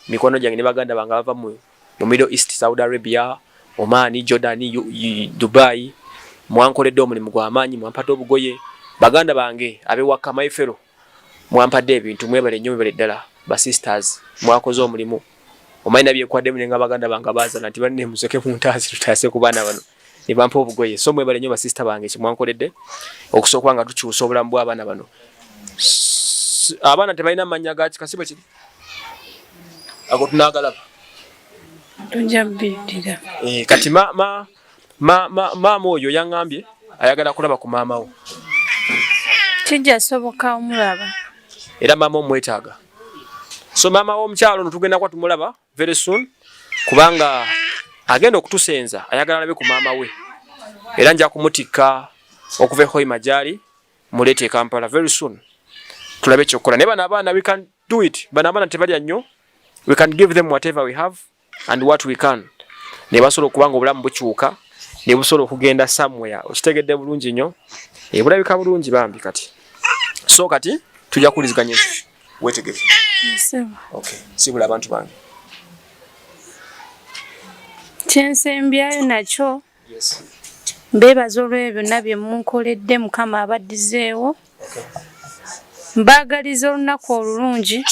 mikwano gyange ne baganda bange abava mu mu Middle East, Saudi Arabia, Oman, Jordan, Dubai, mwankoledde omulimu gwa maanyi, mwampadde obugoye. Baganda bange ab'ewaka my fellow mwampadde ebintu, mwebale nnyo, mwebale ddala ba sisters, mwakoze omulimu. Omanyi nabyekwaddemu ne nga baganda bange abaazala nti banne musoke muntaase tutaase ku baana bano ne bampa obugoye. So mwebale nnyo basista bange kye mwankoledde okusooka nga tukyusa obulamu bw'abaana bano. Abaana tebalina mannya ga kika si bwe kiri? Ago tunaagalaba. Tujja biddira. Eh, kati ma ma ma ma maama oyo yaŋŋambye ayagala kulaba ku maama wo. Kijja soboka omulaba. Era maama omwetaaga. So maama w'omukyalo ono tugenda kuba tumulaba very soon kubanga agenda okutusenza ayagala alabe ku maama we era nja kumutikka okuva e Hoima gyali muleete e Kampala very soon tulabe ekyokukola naye bano abaana we can do it bano abaana tebalya nnyo we can give them whatever we have and what we can ne basobola okuba nga obulamu bukyuka ne busobola okugenda somewhere okitegedde bulungi nnyo ebulabika eh, bulungi bambi kati so kati tujja kuwuliziganya wetegeke okay sibula abantu bange kyensembyayo nakyo Mbeebaza olw'ebyo byonna bye munkoledde Mukama abaddizeewo. Mbaagaliza olunaku olulungi.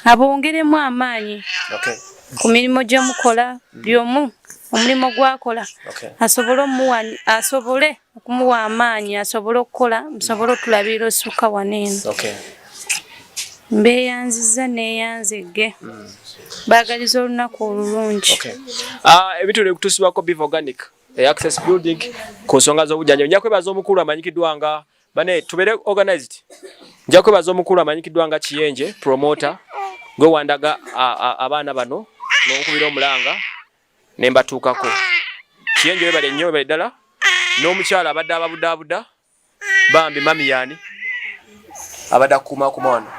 Abongeremu amaanyi ku mirimu gye mukola buli omu omulimu gw'akola asobole omuwa asobole okumuwa amaanyi asobole okukola musobole otulabirira osukka wano eno. Mbeeyanzizza neeyanzegge. Baagaliza olunaku olulungi. Okay. Ah, ebintu bikutusibwako Beef Organic e Access Building ku nsonga z'obujjanjabi. Nja kwebaza omukulu amanyikiddwa nga bane tubeere organized. Nja kwebaza omukulu amanyikiddwa nga Kiyenje promoter gwe wandaga abaana bano n'onkubira omulanga ne mbatuukako. Kiyenje webale nnyo webale ddala n'omukyala abadde ababudaabuda Bambi mami yani abadde akukumaakuma wano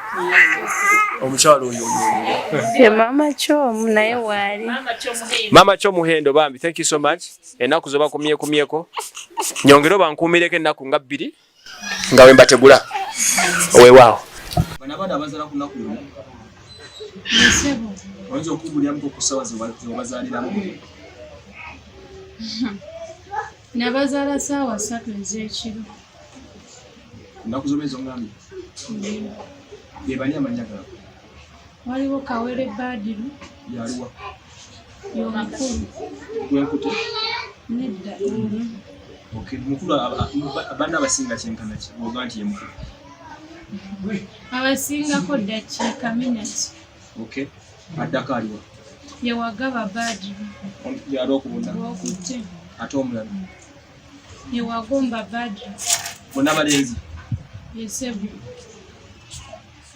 omukyalo oyo ye mama kyomu naye waali mama kyomuhendo bambi thank you so much ennaku zo bakumyekumyeko nyongere obankuumireko ennaku nga bbiri nga we mbategula owewaawo bano abaana abazala ku lunaku lumu oyinza okumbuliramuko ku ssaawa zewabazaaliramu Nabazaala ssaawa ssatu ez'ekiro. Ennaku z'omwezi ongambye? Be bani amannya gaabwe? Waliwo Kawere Badiru. Y'aliwa? Y'omukulu. Gwenkute? Nedda, ono. Okay, mukulu banne abasinga kyenkana ki bw'oga nti ye mukulu? Abasingako ddakiika minutes. Okay. Addako aliwa? Ye Wagaba Badru. Yali okubuna. Gwokutte. Ate omulala? Ye Wagomba Badru. Bonna balenzi? Ye ssebo.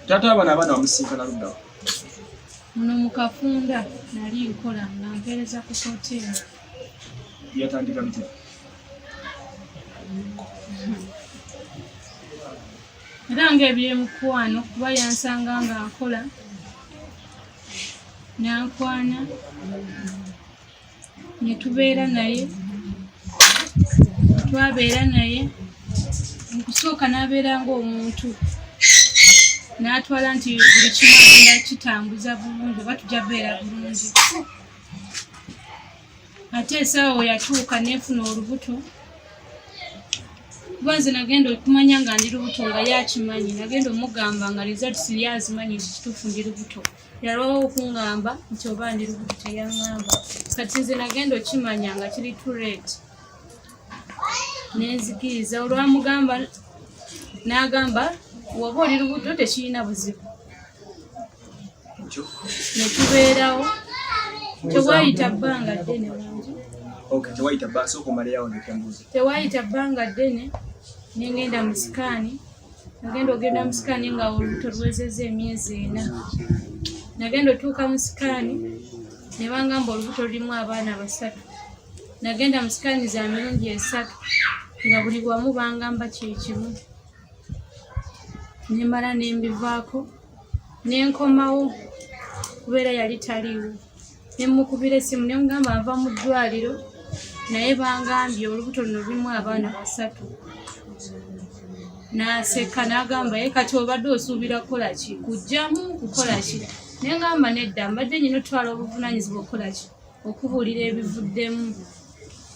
Taata w'abano abaana wamusisinkana ludda wa? Muno mu Kafunda nali nkola nga mpeereza ku hoteeri. Yatandika bitya? Era ng'ebyemukwano kuba yansanga nga nkola n'ankwana ne tubeera naye twabeera naye mu kusooka n'abeera ng'omuntu n'atwala nti buli kimu agenda kitambuza bulungi oba tujja beera bulungi ate esaawa weyatuuka nefuna olubuto kuba nze nagenda okumanya nga ndi lubuto nga ye akimanyi nagenda omugamba nga results ye azimanyi nti kituufu ndi lubuto yalwawo okungamba nti oba ndi lubuto teyaŋŋamba kati nze nagenda okimanya nga kiri too late nenzikiriza olwamugamba n'agamba woba oli lubuto tekirina buzibu ne tubeerawo tewayita bbanga ddene wangi tewayita bbanga ddene nengenda mu sikaani nagenda ogenda mu sikaani nga olubuto luwezezza emyezi ena nagenda otuuka mu sikaani ne bangamba olubuto lulimu abaana basatu. Nagenda mu sikaani za mirundi esatu nga buli wamu bangamba kyekimu, nemala nembivaako nenkomawo kubeera yali taliiwo, nemukubira essimu nemugamba nva mu ddwaliro naye bangambye olubuto luno lulimu abaana basatu. N'aseka n'agamba ye kati obadde osuubira kukola ki, kujjamu kukola ki? Nengamba nedda, mbadde nyina otwala obuvunaanyizibwa okukola ki, okubuulira ebivuddemu.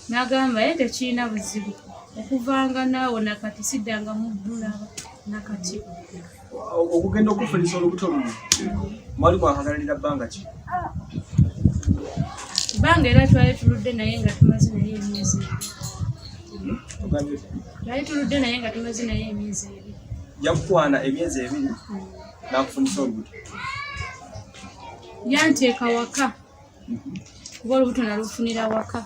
N'agamba ye tekirina buzibu, okuvanga naawo nakati siddanga mubbulaba nakati. Okugenda okufunisa olubuto luno mwali mwakaganirira bbanga ki? Bbanga era twali tuludde naye nga tumaze naye emyezi ebiri. Twali tuludde naye nga tumaze naye emyezi ebiri. Yakukwana emyezi ebiri n'akufunisa olubuto? Yanteeka waka kuba olubuto nalufunira waka.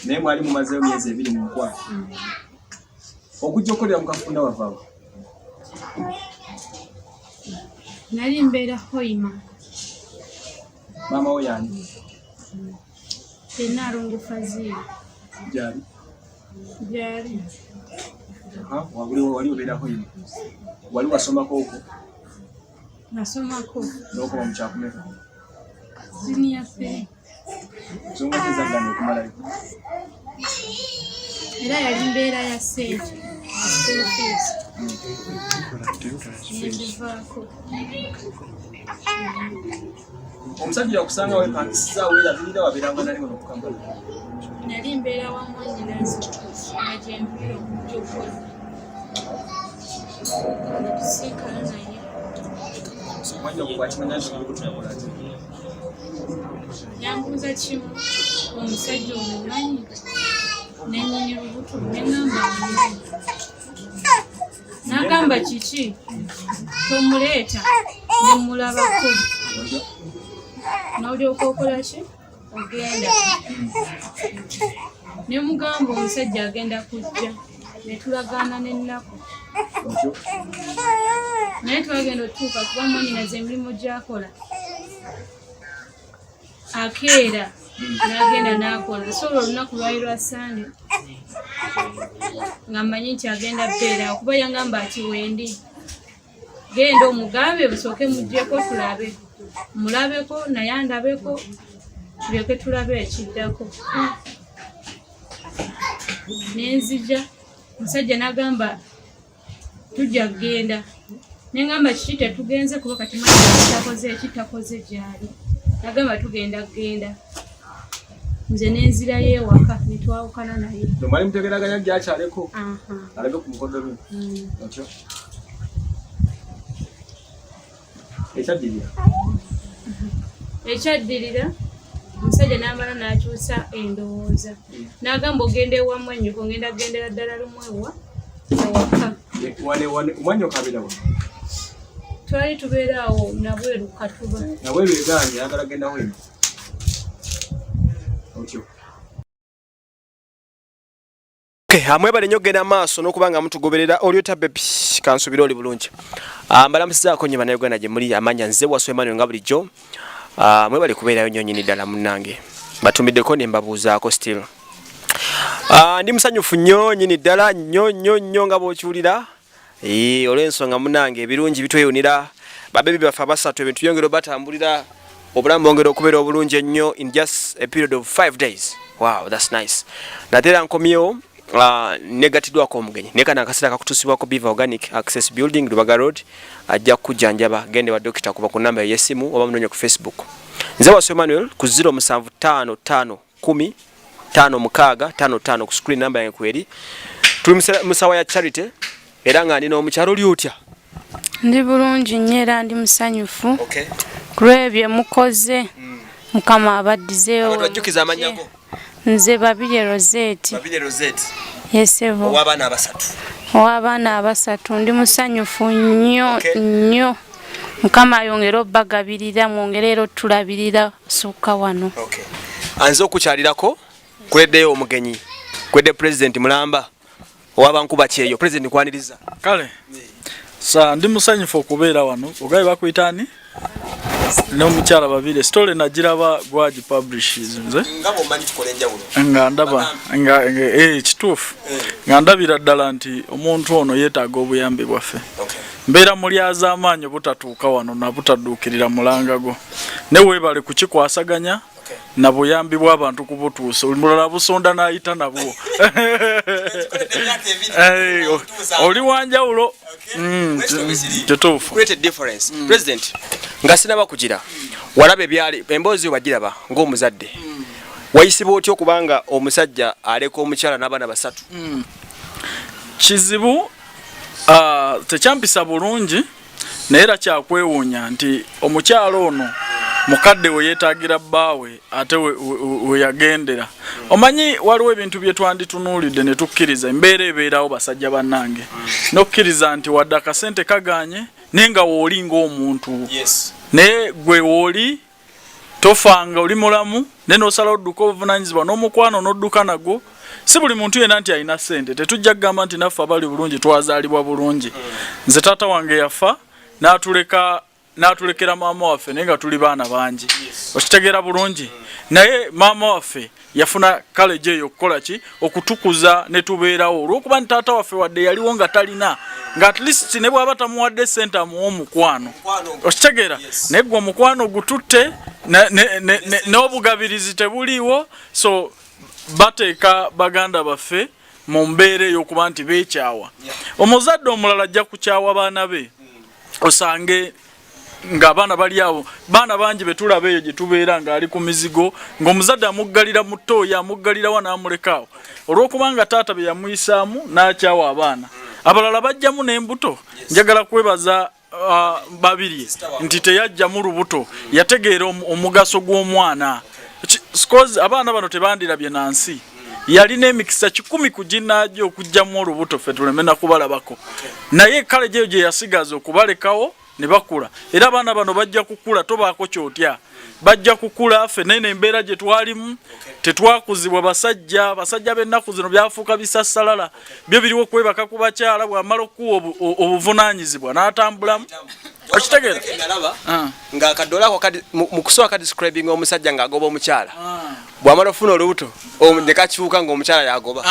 Naye mwali mumazeeyo myezi ebiri mu mukwano. Okujja okukolera mu kafunda wavaawo? Nali mbeera Hoima. Maama wo yani? Enaalongo Fazili. Gyali? Gyali. Wali obeera Hoima. Wali wasomako okwo? Nasomako. N'okoma mu kyakumeka? Siniya three. Nsonga ki ezaggaana okumalayo? Era yali mbeera ya ssente, school fees. Nenzivaako. Omusajja yakusanga wepangisiza weerabirira wabeeranga nani wano ku Kampala? Nali mbeera wa mwannyinaze nga gye mpulira okujja okukola. Netusinkana naye. Mwannyoko bw'akimanya nti olubuto yakola atya? Yambuuza kimu, omusajja omumanyi nennyini lubuto? Neŋŋamba mmanyi. N'agamba kiki, tomuleeta ne mulabako n'olyoka okola ki, ogenda. Ne mugamba omusajja agenda kujja, ne tulagaana n'ennaku. Naye twagenda otuuka kuba mwannyinaze emirimu gy'akola akeera n'agenda n'akola. So olwo olunaku lwali lwa Sande nga mmanyi nti agenda bbeera kuba yangamba ati wendi genda omugambe busooke muggyeko tulabe, mulabeko naye andabeko tulyoke tulabe ekiddako. Nenzija omusajja n'agamba tujja kugenda, nengamba kiki tetugenze kuba kati takoze eki takoze gyali. Nagamba tugenda kugenda, nze nenzirayo ewaka netwawukana naye. Mwali mutegeraganya gyakyaleko alabe ku mukodomi otyo? Ekyaddirira? Ekyaddirira omusajja n'amala n'akyusa endowooza n'agamba ogenda ewa mwannyoko, ngenda kugendera ddala lumu ewa ewaka. Mwannyoko abeera wa? Twali tubeera awo Nabweru Katuba. Nabweru egaanye, ayagala genda Hoima otyo? Okay, amwebale nnyo okugenda maaso n'okuba nga mutugoberera. Oli otya baby? Kansubire oli bulungi. Mbalamusizaako nnyo bannayuganda gye muli. Amanya nze Wasswa Emmanuel nga bulijjo. Mwebale kubeerayo nnyo nnyini ddala munnange. Batumiddeko ne mbabuuzaako still. Ndi musanyufu nnyo nnyini ddala nnyo nnyo nnyo nga bw'okiwulira. Olw'ensonga munnange ebirungi bitweyunira, babebi baffe abasatu ebintu byongera obatambulira, obulamu bwongera okubeera obulungi ennyo in just a period of 5 days. Wow, that's nice. Nate era nkomyewo negatiddwako omugenyi, naye kano akaseera kakutuusibwako Biva Organic Access Building, Lubaga Road. Ajja kukujjanjaba, gende wa dokita kuba ku namba ey'essimu oba munoonye ku Facebook. Nze Wasswa Emmanuel ku 0755 10 56 55 ku screen namba yange kweri. Tuli musawa ya Charity era nga ndi n'omukyalo. Oli otya? Ndi bulungi nnyo era ndi musanyufu ku lw'ebyo mukoze. Mukama abaddizeewo. Abantu bajjukiza amannya go. Nze Babirye Rosette. Babirye Rosette. Yesebo. Ow'abaana abasatu. Ow'abaana abasatu. Ndi musanyufu nnyo nnyo. Mukama ayongere obbagabirira, mwongere era otulabirira sukka wano. Okay. Anze okukyalirako kuleddeyo omugenyi, kwedde President Mulamba owabankuba kyeyo. President, nkwaniriza. Kale sa ndi musanyufu okubeera wano. Ogabe bakuyita ani? N'omukyala Babirye, story nagiraba gwagi publishes nze. Nga bw'omanyi tukola enjawulo. Nga ndaba nga kituufu. Nga ndabira ddala nti omuntu ono yeetaaga obuyambi bwaffe. Mbeera mulyazaamaanyi obutatuuka wano na butadduukirira mulanga gwo. Ne weebale kukikwasaganya na buyambi bw'abantu kubutuusa. Omulala busonda n'ayita nabwo. Oli wanjawulo. Kituufu. Create a difference. President, nga sinaba kugira, walaba ebyali emboozi yo wagiraba ng'omuzadde. Wayisibwa otya okubanga omusajja aleka omukyala n'abaana 3? Kizibu, tekyampisa bulungi, naye era kyakwewuunya nti omukyala ono mukadde we yeetaagira bbaawe ate we yagendera. Omanyi waliwo ebintu bye twanditunuulidde ne tukkiriza embeera ebeerawo, basajja bannange, n'okkiriza nti wadde akasente kagaanye naye nga wooli ng'omuntu. Naye gwe wooli tofanga, oli mulamu, naye n'osalawo odduka obuvunaanyizibwa n'omukwano n'odduka nagwo. Si buli muntu yenna nti alina ssente. Tetujja kugamba nti naffe abali bulungi twazaalibwa bulungi. Nze taata wange yafa n'atuleka, n'atulekera maama waffe, naye nga tuli baana bangi. Okitegeera bulungi? Naye maama waffe yafuna kaleji eyo okukola ki? Okutukuza ne tubeerawo, olw'okuba nti taata waffe wadde yaliwo nga talina, nga at least ne bw'aba tamuwadde ssente amuwa omukwano. Okitegeera? Naye gwe omukwano gututte n'obugabirizi tebuliiwo. So bateeka baganda baffe mu mbeera ey'okuba nti beekyawa. Omuzadde omulala ajja kukyawa baana be, osange ng'abaana bali awo, baana bangi betulaba eyo gye tubeera ng'ali ku mizigo, ng'omuzadde amuggalira mu ttooyi, amuggalirawa n'amuleka awo, olw'okubanga taata bye yamuyisaamu n'akyawa abaana. Abalala bajjamu n'embuto. Njagala kwebaza Babirye nti teyajjamu lubuto, yategeera omugaso gw'omwana. Cause abaana bano tebandirabye na nsi. Yalina emikisa 100 ku ginnaagyo okugjamu olubuto ffe tuleme nakubalabako, naye kale gyeyo gye yasigaza okubalekawo ne bakula. Era abaana bano bajja kukula, tobaako kyotya, bajja kukula. Ffe nene embeera gye twalimu, tetwakuzibwa basajja. Basajja b'ennaku zino byafuuka bisassalala, byo biriwo kwebaka ku bakyala, bw'amala okukuwa obuvunaanyizibwa n'atambulamu. Okitegeera? Nga akadola ako mu kusooka kadescribing omusajja ng'agoba omukyala, bw'amala okufuna olubuto ne kakyuka ng'omukyala yagoba.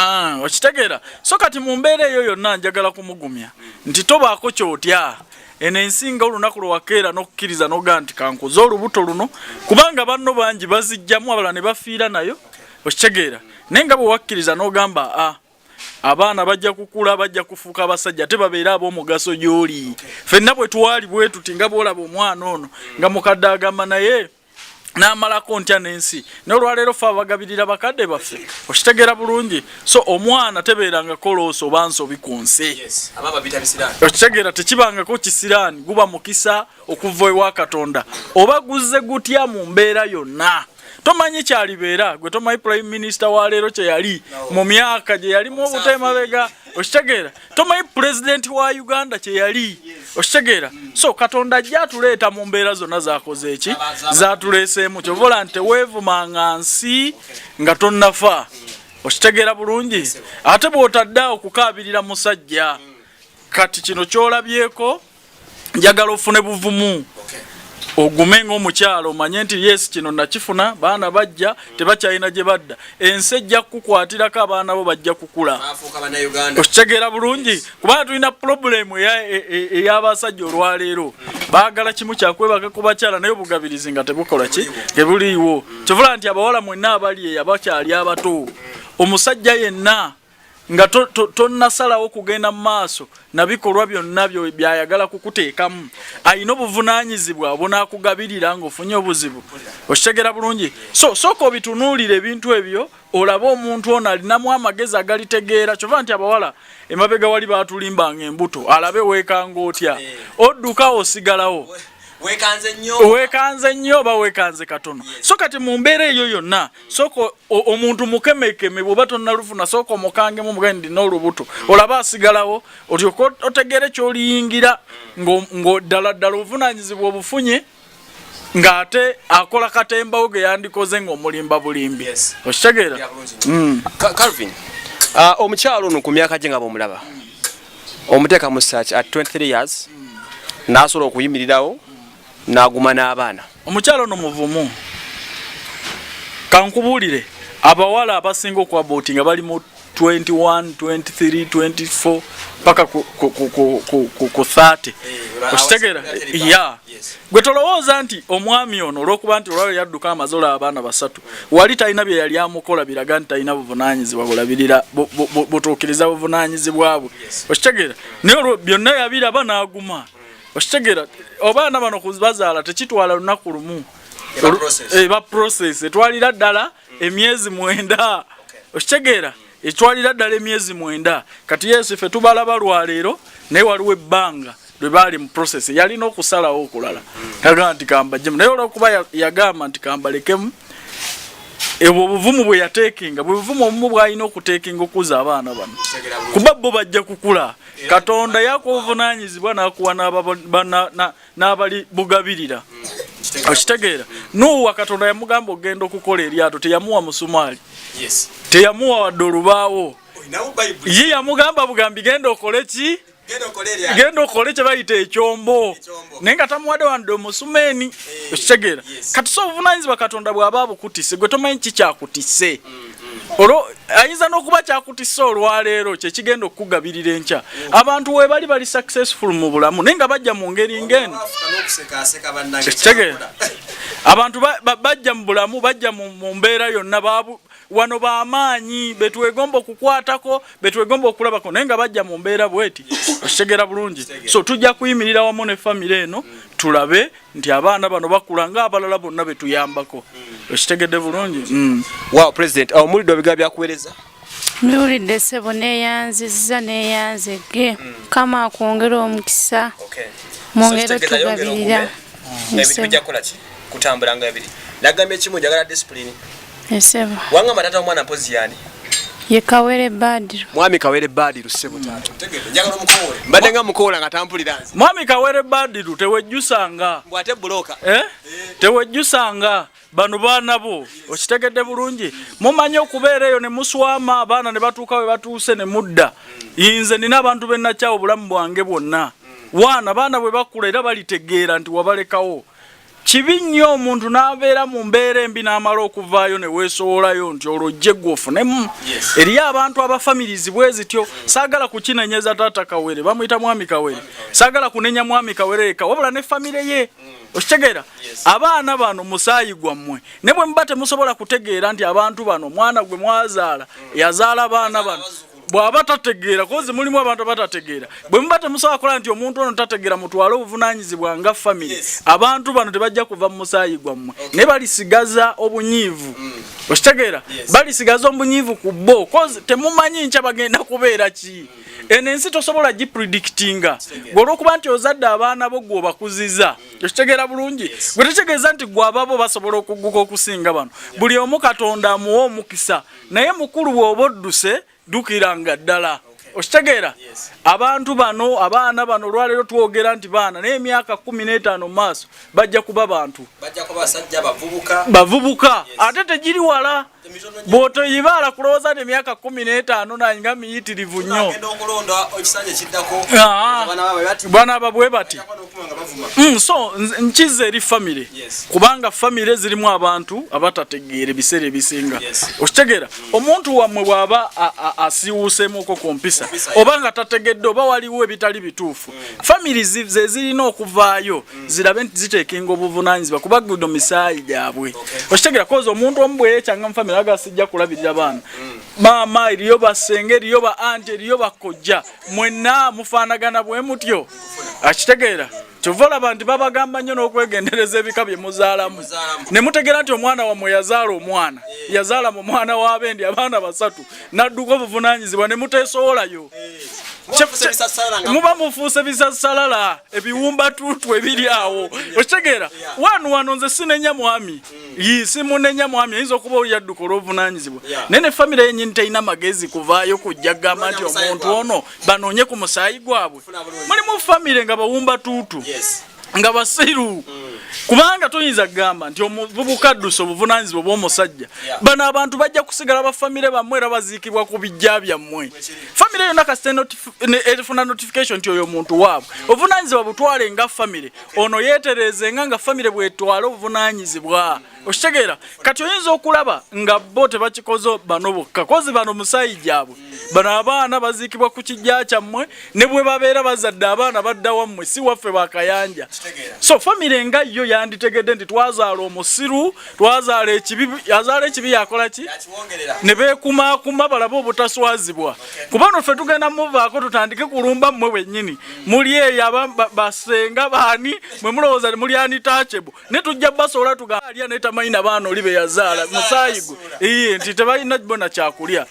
Okitegeera? So kati mu mbeera eyo yonna njagala kumugumya nti tobaako kyotya. Eno ensi nga olunaku lwe wakeera n'okukkiriza n'ogaa nti kankuze olubuto luno, kubanga banno bangi bazijjamu, abalala ne bafiira nayo. Okitegeera? Naye nga bwe wakkiriza n'ogamba abaana bajja kukula, bajja kufuuka abasajja, ate babeere ab'omugaso gy'oli. Ffenna bwe twali bwe tuti, nga bw'olaba omwana ono nga mukadde agamba naye n'amalako ntya n'ensi, naye olwaleero fe abagabirira bakadde baffe. Okitegeera bulungi? So omwana tebeerangako loss oba nsobi ku nsi. Okitegeera? Tekibangako kisiraani, guba mukisa okuva ewa Katonda. Oba guzze gutya mu mbeera yonna, tomanyi kyalibeera. Gwe tomanyi prime minister wa leero kye yali mu myaka gye yalimu obutemabega. Okitegeera? Tomanyi pulezidenti wa Uganda kye yali. Okitegeera? So Katonda ajja atuleeta mu mbeera zonna zakoze eki zatuleeseemu. Kyova olaba nti teweevumanga nsi nga tonnafa. Okitegeera bulungi? Ate bw'otadde awo kukaabirira musajja, kati kino kyolabyeko, njagala ofune buvumu, ogume ng'omukyalo, omanye nti yes, kino nakifuna, baana bajja, tebakyalina gye badda, ensi ejja kukukwatirako, abaana bo bajja kukula. Okitegeera bulungi? Kubanga tulina problem ey'abasajja olwaleero, baagala kimu kyakwebaka ku bakyala, naye obugabirizi nga tebukola ki, tebuliiwo. Kivula nti abawala mwenna abali eyo abakyali abato, omusajja yenna nga tonnasalawo kugenda mu maaso na bikolwa byonna byayagala kukuteekamu, alina obuvunaanyizibwa obunaakugabirira ng'ofunye obuzibu. Okitegeera bulungi? So sooka obitunuulire ebintu ebyo, olabe omuntu ono alinamu amagezi agalitegeera. Kyova nti abawala emabega wali baatulimbanga embuto, alabe weekanga otya, odduka, osigalawo, weekanze nnyo oba weekanze katono. So kati mu mbeera eyo yonna, sooka omuntu mukemekeme. Bw'oba tonnalufuna, sooka omukangemu, mugambe ndina olubuto, olabe asigalawo, olyoke otegeere kyoliyingira ng'oddala ddala obuvunaanyizibwa obufunye, ng'ate akola katembawo ge yandikoze ng'omulimba bulimbi. Okitegeera? Calvin, omukyalo ono ku myaka gye nga bwomulaba, omuteeka mu search at 23 years, n'asobola okuyimirirawo. N'aguma n'abaana. Omukyala ono muvumu. Kankubuulire, abawala abasinga okuabooti nga bali mu 21, 23, 24 paka ku, ku, ku, ku, ku, ku, ku 30. Eh, Okitegeera? Ya. Gwe tolowooza nti omwami ono olw'okuba nti olwalwo yadduka amaze olaba abaana basatu, wali talina bye yali amukola biraga nti talina buvunaanyizibwa bulabirira butuukiriza buvunaanyizibwa bwe. Okitegeera? Naye olwo byonna yabiraba n'aguma. Okitegeera? Abaana bano kubazaala tekitwala lunaku lumu. Eba process etwalira ddala emyezi 9. Okitegeera? Etwalira ddala emyezi 9. Kati Yesu ffe tubalaba lwaleero, naye waliwo ebbanga lwe baali mu process, yalina okusalawo okulala. Yagamba nti kambajjemu, naye olw'okuba yagamba nti kambalekemu, ebwo obuvumu bwe yateekinga bwe buvumu obumu bw'alina okuteekinga okukuza abaana bano, kuba bo bajja kukula. Katonda yakuwa obuvunaanyizibwa n'akuwa n'abali bugabirira. Okitegeera? Nuuwa Katonda yamugamba okugenda okukola eryato, teyamuwa musumaali, teyamuwa wadde olubaawo. Ye yamugamba bugambi genda okole ki? Genda okole kye bayita ekyombo, naye nga tamuwadde wadde omusumeeni. Okitegeera? Kati so obuvunaanyizibwa Katonda bw'aba abukutise, gwe tomanyi kikyakutise. Olwo ayinza n'okuba kyakutise olwaleero kyekigenda okukugabirira enkya. Abantu webali bali successful mu bulamu naye nga bajja mu ngeri ng'eno. Okitegeera? Abantu bajja mu bulamu, bajja mu mbeera yonna, wano bamaanyi betwegomba okukwatako, betwegomba okulabako, naye nga bajja mu mbeera bweti. Okitegeera bulungi? So tujja kuyimirira wamu ne famire eno tulabe nti abaana bano bakula ng'abalala bonna betuyambako. Okitegedde bulungi? Wow, President, awo mulidde ebigambo byakuweereza? Mbiwulidde ssebo, neeyanzizza neeyanzegge. Mukama akwongere omukisa. Mwongere otugabirira. Ebintu bijja kukola ki? Kutambula nga biri. Nagambye kimu, njagala discipline. Ssebo. Wangamba taata w'omwana mpozi yani? Ye Kawere Badiru. Mwami Kawere Badiru ssebo taata. Otegedde, njagala omukowoole. Mbadde nga mukoola nga tampulira nze. Mwami Kawere Badiru tewejjusanga. Mbu ate buloka. Tewejjusanga. Bano baana bo, okitegedde bulungi. Mumanyi okubeera eyo ne muswama, abaana ne batuuka we batuuse ne mudda. Nze nina abantu be nakyawa obulamu bwange bwonna. Waana baana bwe bakula era balitegeera nti wabalekawo. Kibi nnyo omuntu n'abeera mu mbeera embi n'amala okuvaayo ne weesowolayo nti olwo ojje ggwe ofunemu. Eriyo abantu aba families bwe zityo. Saagala kukinenyeza taata Kawere, bamuyita Mwami Kawere. Saagala kunenya Mwami Kawere yekka, wabula ne famire ye. Okitegeera? Abaana bano musaayi gwammwe, ne bwe muba temusobola kutegeera nti abantu bano omwana gwe mwazaala yazaala baana bano, bw'aba tategeera, kozi mulimu abantu abatategeera, bwe muba temusobola kukola nti omuntu ono tategeera, mutwale obuvunaanyizibwa nga famire. Abantu bano tebajja kuva mu musaayi gwammwe, naye balisigaza obunyiivu. Okitegeera? Balisigaza obunyiivu ku bo, kozi temumanyi nkya bagenda kubeera ki. Eno ensi tosobola gipredictinga. Gwe olw'okuba nti ozadde abaana bo gwe obakuziza, okitegeera bulungi? Gwe tekitegeeza nti gwe ababo basobola okugguka okusinga bano. Buli omu Katonda amuwa omukisa, naye mukulu bw'oba odduse ddukiranga ddala. Okitegeera? Abantu bano, abaana bano olwaleero twogera nti baana, naye emyaka 15 mu maaso bajja kuba bantu. Bajja kuba basajja bavubuka. Bavubuka. Ate tegiri wala. Bw'otoyibaala kulowooza nti emyaka 15 naye nga miyitirivu nnyo. Banaaba bwe bati. So nkiza eri famire, kubanga famire zirimu abantu abatategeera ebiseera ebisinga. Okitegeera? Omuntu wammwe bw'aba asiiwuuseemuko ku mpisa, oba nga tategedde, oba waliwo ebitali bituufu, famire ze zirina okuvaayo zirabe nti ziteekinga obuvunaanyizibwa, kuba guno misaayi gyabwe. Okitegeera? Koza omuntu omu bwe yeekyanga mu famire aga sijja kulabirira baana, maama eriyo, basenge eriyo, ba anti eriyo, bakojja, mwenna mufaanagana bwe mutyo. Akitegeera? Kyova olaba nti babagamba nnyo n'okwegendereza ebika bye muzaalamu, ne mutegeera nti omwana wammwe yazaala omwana, yazaala mu mwana w'abendi abaana basatu, n'adduka obuvunaanyizibwa ne muteesowolayo. Muba mufuuse bisasalala, ebiwumbatuutu ebiri awo. Okitegeera? Wano wano nze sinenya mwami, simunenya mwami, ayinza okuba oli yadduka olw'obuvunaanyizibwa, naye ne famire yennyini terina magezi kuvaayo kujja kugamba nti omuntu ono banoonye ku musaayi gwabwe. Mulimu famire nga bawumbatuutu, nga basiru. Kubanga toyinza kugamba nti omuvubuka adduse obuvunaanyizibwa obw'omusajja. Bano abantu bajja kusigala ba famire bammwe era baziikibwa ku bijja byammwe. Famire yonna kasita efuna notification nti oyo omuntu waabwe, obuvunaanyizibwa butwale nga famire. Ono yeetereeze nga famire bwetwala obuvunaanyizibwa. Okitegeera? Kati oyinza okulaba nga bo tebakikoze bano bokka, kozi bano musaayi gyabwe. Bano abaana baziikibwa ku kijja kyammwe, ne bwe babeera bazadde abaana badda wammwe, si waffe bakayanja. So famire nga yo yanditegedde nti twazaala omusiru, twazaala ekibi, azaala ekibi yakola ki? Ne beekumaakuma balabe obutaswazibwa. Kuba no ffe tugenda muvaako tutandike kulumba mmwe bennyini. Muli eyo basenga baani mwe mulowooza muli untouchable. Ne tujja basobola tugamba alya naye tamanyi na baana oli be yazaala musaayi gwe. Iye nti tebalina bona kyakulya.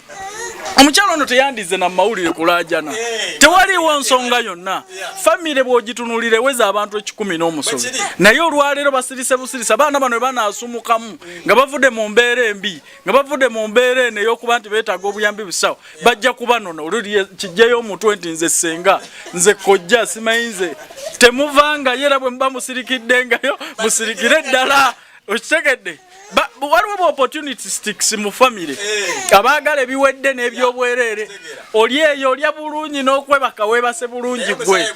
Omukyala ono teyandize na mawulire kulaajana, tewaliiwo nsonga yonna. Famire bw'ogitunulira eweza abantu 10 n'omusobi, naye olwaleero basirise busirisa. Abaana bano bwe banaasumukamu nga bavudde mu mbeera embi, nga bavudde mu mbeera eno ey'okuba nti beetaaga obuyambi busawo, bajja kubanona. Oluli kijjeyo omutwe nti nze ssenga, nze kojja, simanyi nze. Temuvangayo, era bwe muba musirikiddengayo musirikire ddala. Okitegedde? Waliwo bu opportunity sticks mu famire, abaagala ebiwedde n'ebyobwereere. Oli eyo olya bulungi n'okwebaka weebase bulungi gwe,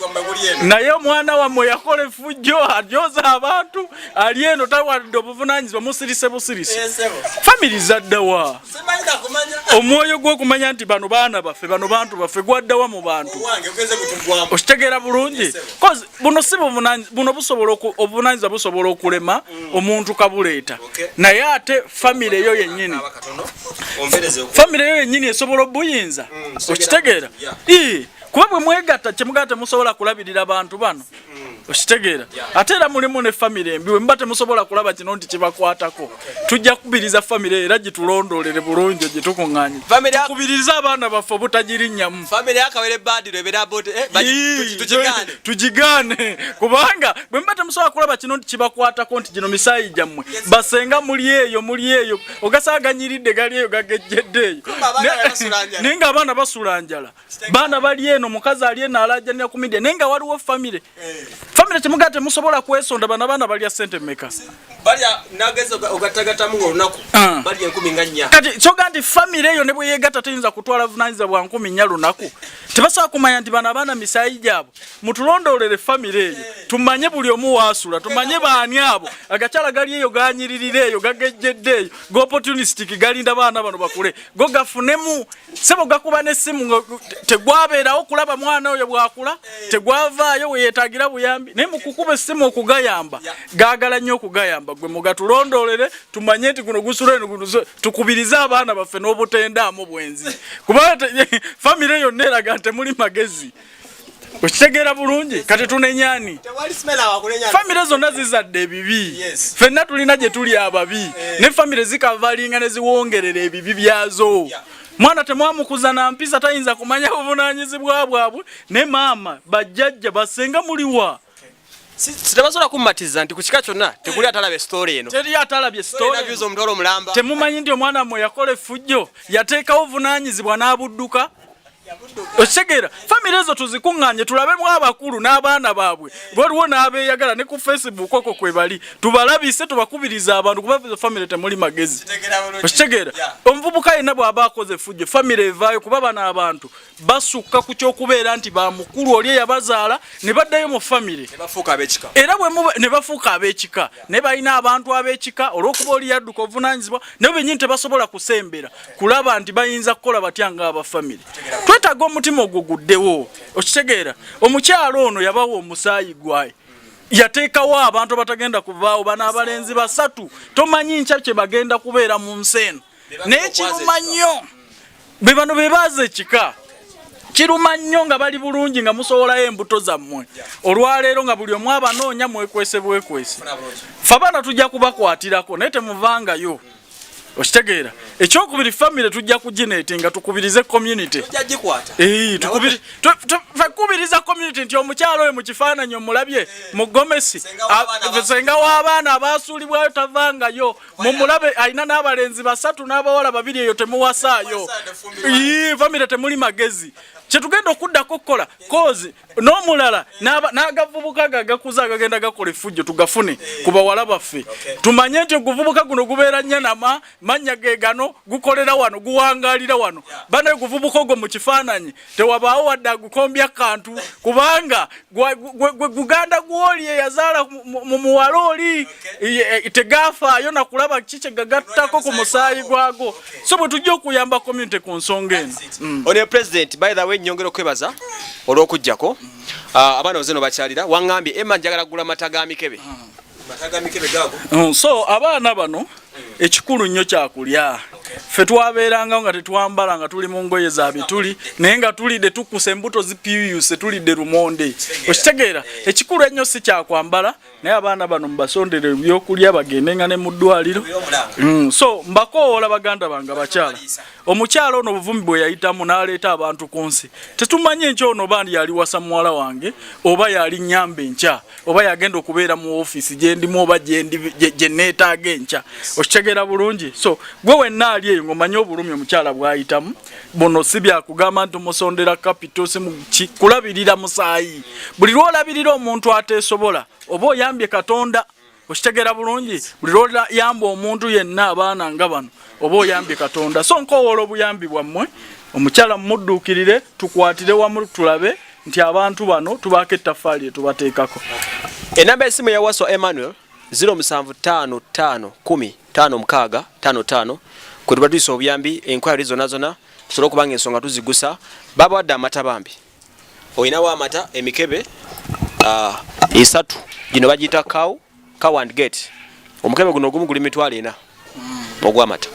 naye omwana wammwe yakola effujjo, ajoza abantu, ali eno tawadde obuvunaanyizibwa, musirise busirise. Famire zaddawa? Omwoyo gw'okumanya nti bano baana baffe, bano bantu baffe gwaddawa mu bantu? Okitegeera bulungi? Buno si buno busobola obuvunaanyizibwa busobola okulema omuntu kabuleeta, naye ate famire yo yennyini, famire yo yennyini esobola obuyinza. Okitegeera? Kuba bwe mwegatta kyemugaa temusobola kulabirira bantu bano. Okitegeera? Ate era mulimu ne famire embi. Bwe muba temusobola kulaba kino nti kibakwatako, tujja kukubiriza famire era gitulondoolere bulungi, gitukuŋŋaanye, tukubirize abaana baffe obutagirinnyamu, tugigaane. Kubanga bwe muba temusobola kulaba kino nti kibakwatako, nti gino misaayi gyammwe, basenga muli eyo, muli eyo, ogasaaganyiridde gali eyo gagejjedde eyo, naye nga abaana basula njala, baana bali eno, omukazi ali eno alajanira ku media, naye nga waliwo famire. Famire temugaa temusobola kwesonda. Bano abaana balya sente mmeka? Kati kyoga nti famire eyo ne bwe yeegatta teyinza kutwala buvunaanyizibwa bwa 4,000 lunaku. Tebasobola kumanya nti bano abaana misaayi gyabwe. Mutulondoolere famire eyo, tumanye buli omu waasula, tumanye baani abo. Agakyala gali eyo ganyiririra eyo, gagejjedde eyo, ga opportunistic, galinda baana bano bakule go gafunemu. Sebo gakuba n'essimu, tegwabeerawo kulaba mwana oyo bwakula, tegwavaayo we yeetaagira buyambi, naye mu kukuba essimu okugayamba gaagala nnyo okugayamba. Gwe mugatulondoolere tumanye nti guno gusula eno, guno. Tukubirize abaana baffe n'obutendaamu bwenzi, kuba famire yonna eraga nti temuli magezi. Okitegeera bulungi? Kati tunenyani? Famire zonna zizadde ebibi, ffenna tulina gye tuli ababi, ne famire zikavalinga ne ziwongerera ebibi byazo. Mwana temwamukuza na mpisa, tayinza kumanya buvunaanyizibwa bwabwe. Ne maama, bajjajja, basenga, muliwa? Tebasobola kummatiza nti ku kika kyonna tekuli atalaba story eno. Teri atalabye story. Omutwalo omulamba. Temumanyi nti omwana mmwe yakola effujjo, yateekawo buvunaanyizibwa n'abudduka? Okitegeera? Famire ezo tuzikuŋŋaanye, tulabemu abakulu n'abaana baabwe. Waliwo n'abeeyagala ne ku Facebook okwo kwe bali, tubalabise, tubakubiriza abantu, kuba famire temuli magezi. Okitegeera? Omuvubuka yenna bw'aba akoze effujjo, famire evaayo, kuba bano abantu basukka ku kyokubeera nti bamukulu oli eyabazaala, ne baddayo mu famire era ne bafuuka ab'ekika, naye balina abantu ab'ekika. Olw'okuba oli yadduka obuvunaanyizibwa, naye bennyini tebasobola kusembera kulaba nti bayinza kukola batya ng'abafamire. Twetaaga omutima ogwo guddewo. Okitegeera? Omukyalo ono yabawa omusaayi gwaye, yateekawo abantu abatagenda kuvaawo. Bano abalenzi basatu, tomanyi nkya kye bagenda kubeera mu nsi eno, naye kiruma nnyo. Be bano be baaza ekika. Kiruma nnyo nga bali bulungi, nga musowolayo embuto zammwe, olwaleero nga buli omu abanoonya, mwekwese bwekwese. Fe abaana tujja kubakwatirako, naye temuvangayo. Okitegeera? Ekyokubiri, famire tujja kugineeti nga tukubirize community, fekubiriza community nti omukyalo oyo mu kifaananyi omulabye mu gomesi, senga w'abaana abasuulibwayo, tavangayo, mumulabe, alina n'abalenzi basatu n'abawala babiri, eyo temuwasaayo. Famire temuli magezi. Kyetugenda okuddako okukola kozi n'omulala n'agavubuka gagakuza agagenda gakola effujjo tugafune ku bawala baffe, tumanye nti oguvubuka guno gubeera nyanama, mannya ge gano, gukolera wano, guwangaalira wano. Bana guvubuka ogwo mu kifaananyi tewabaawo wadde agukombya kantu, kubanga gwe guganda gwoli eyazaala mu muwala oli tegafaayo nakulaba ki kyegagattako ku musaayi gwago. So bwe tujja okuyamba community ku nsonga eno. Ono president, by the way, nyongera okwebaza olw'okujjako. Ah, abaana ozeno bakyalira waŋŋambye emma njagala kugula mata ga mikebe, mata ga mikebe gago. So abaana bano ekikulu nnyo kyakulya. Ffe twabeerangawo nga tetwambala, nga tuli mu ngoye za bituli, naye nga tulidde, tukusa embuto zipiyuyuse, tulidde lumonde, okitegeera? Ekikulu ennyo si kyakwambala, naye abaana bano mubasondere ebyokulya bagende nga ne mu ddwaliro. So mbakowoola baganda bange abakyala, omukyala ono obuvumi bwe yayitamu n'aleeta abantu ku nsi, tetumanyi enkya ono oba yali wasa muwala wange, oba yali nyamba enkya, oba yagenda okubeera mu ofiisi gyendimu, oba gye neetaaga enkya, okitegeera bulungi? So gwe wenna ali eyo ng'omanyi obulumi omukyala bw'ayitamu buno, si byakugamba nti musondera capital, si kulabirira musaayi. Buli lw'olabirira omuntu ateesobola oba oyambye Katonda, okitegeera bulungi? Buli lw'oyamba omuntu yenna, abaana nga bano, oba oyambye Katonda. So nkowoola obuyambi bwammwe, omukyala mumudduukirire, tukwatire wamu tulabe nti abantu bano tubaako ettaffaali etubateekako. Enamba y'essimu ya Waswa Emmanuel 0755 10 56 55, kwe tuba tuyisa obuyambi, enquiry zonna zonna, tusobole okuba nga ensonga tuzigusa. Babawadde amata bambi, olinawo amata emikebe esatu, gino bagiyita cow and get. Omukebe guno ogumu guli 400,000 ogw'amata.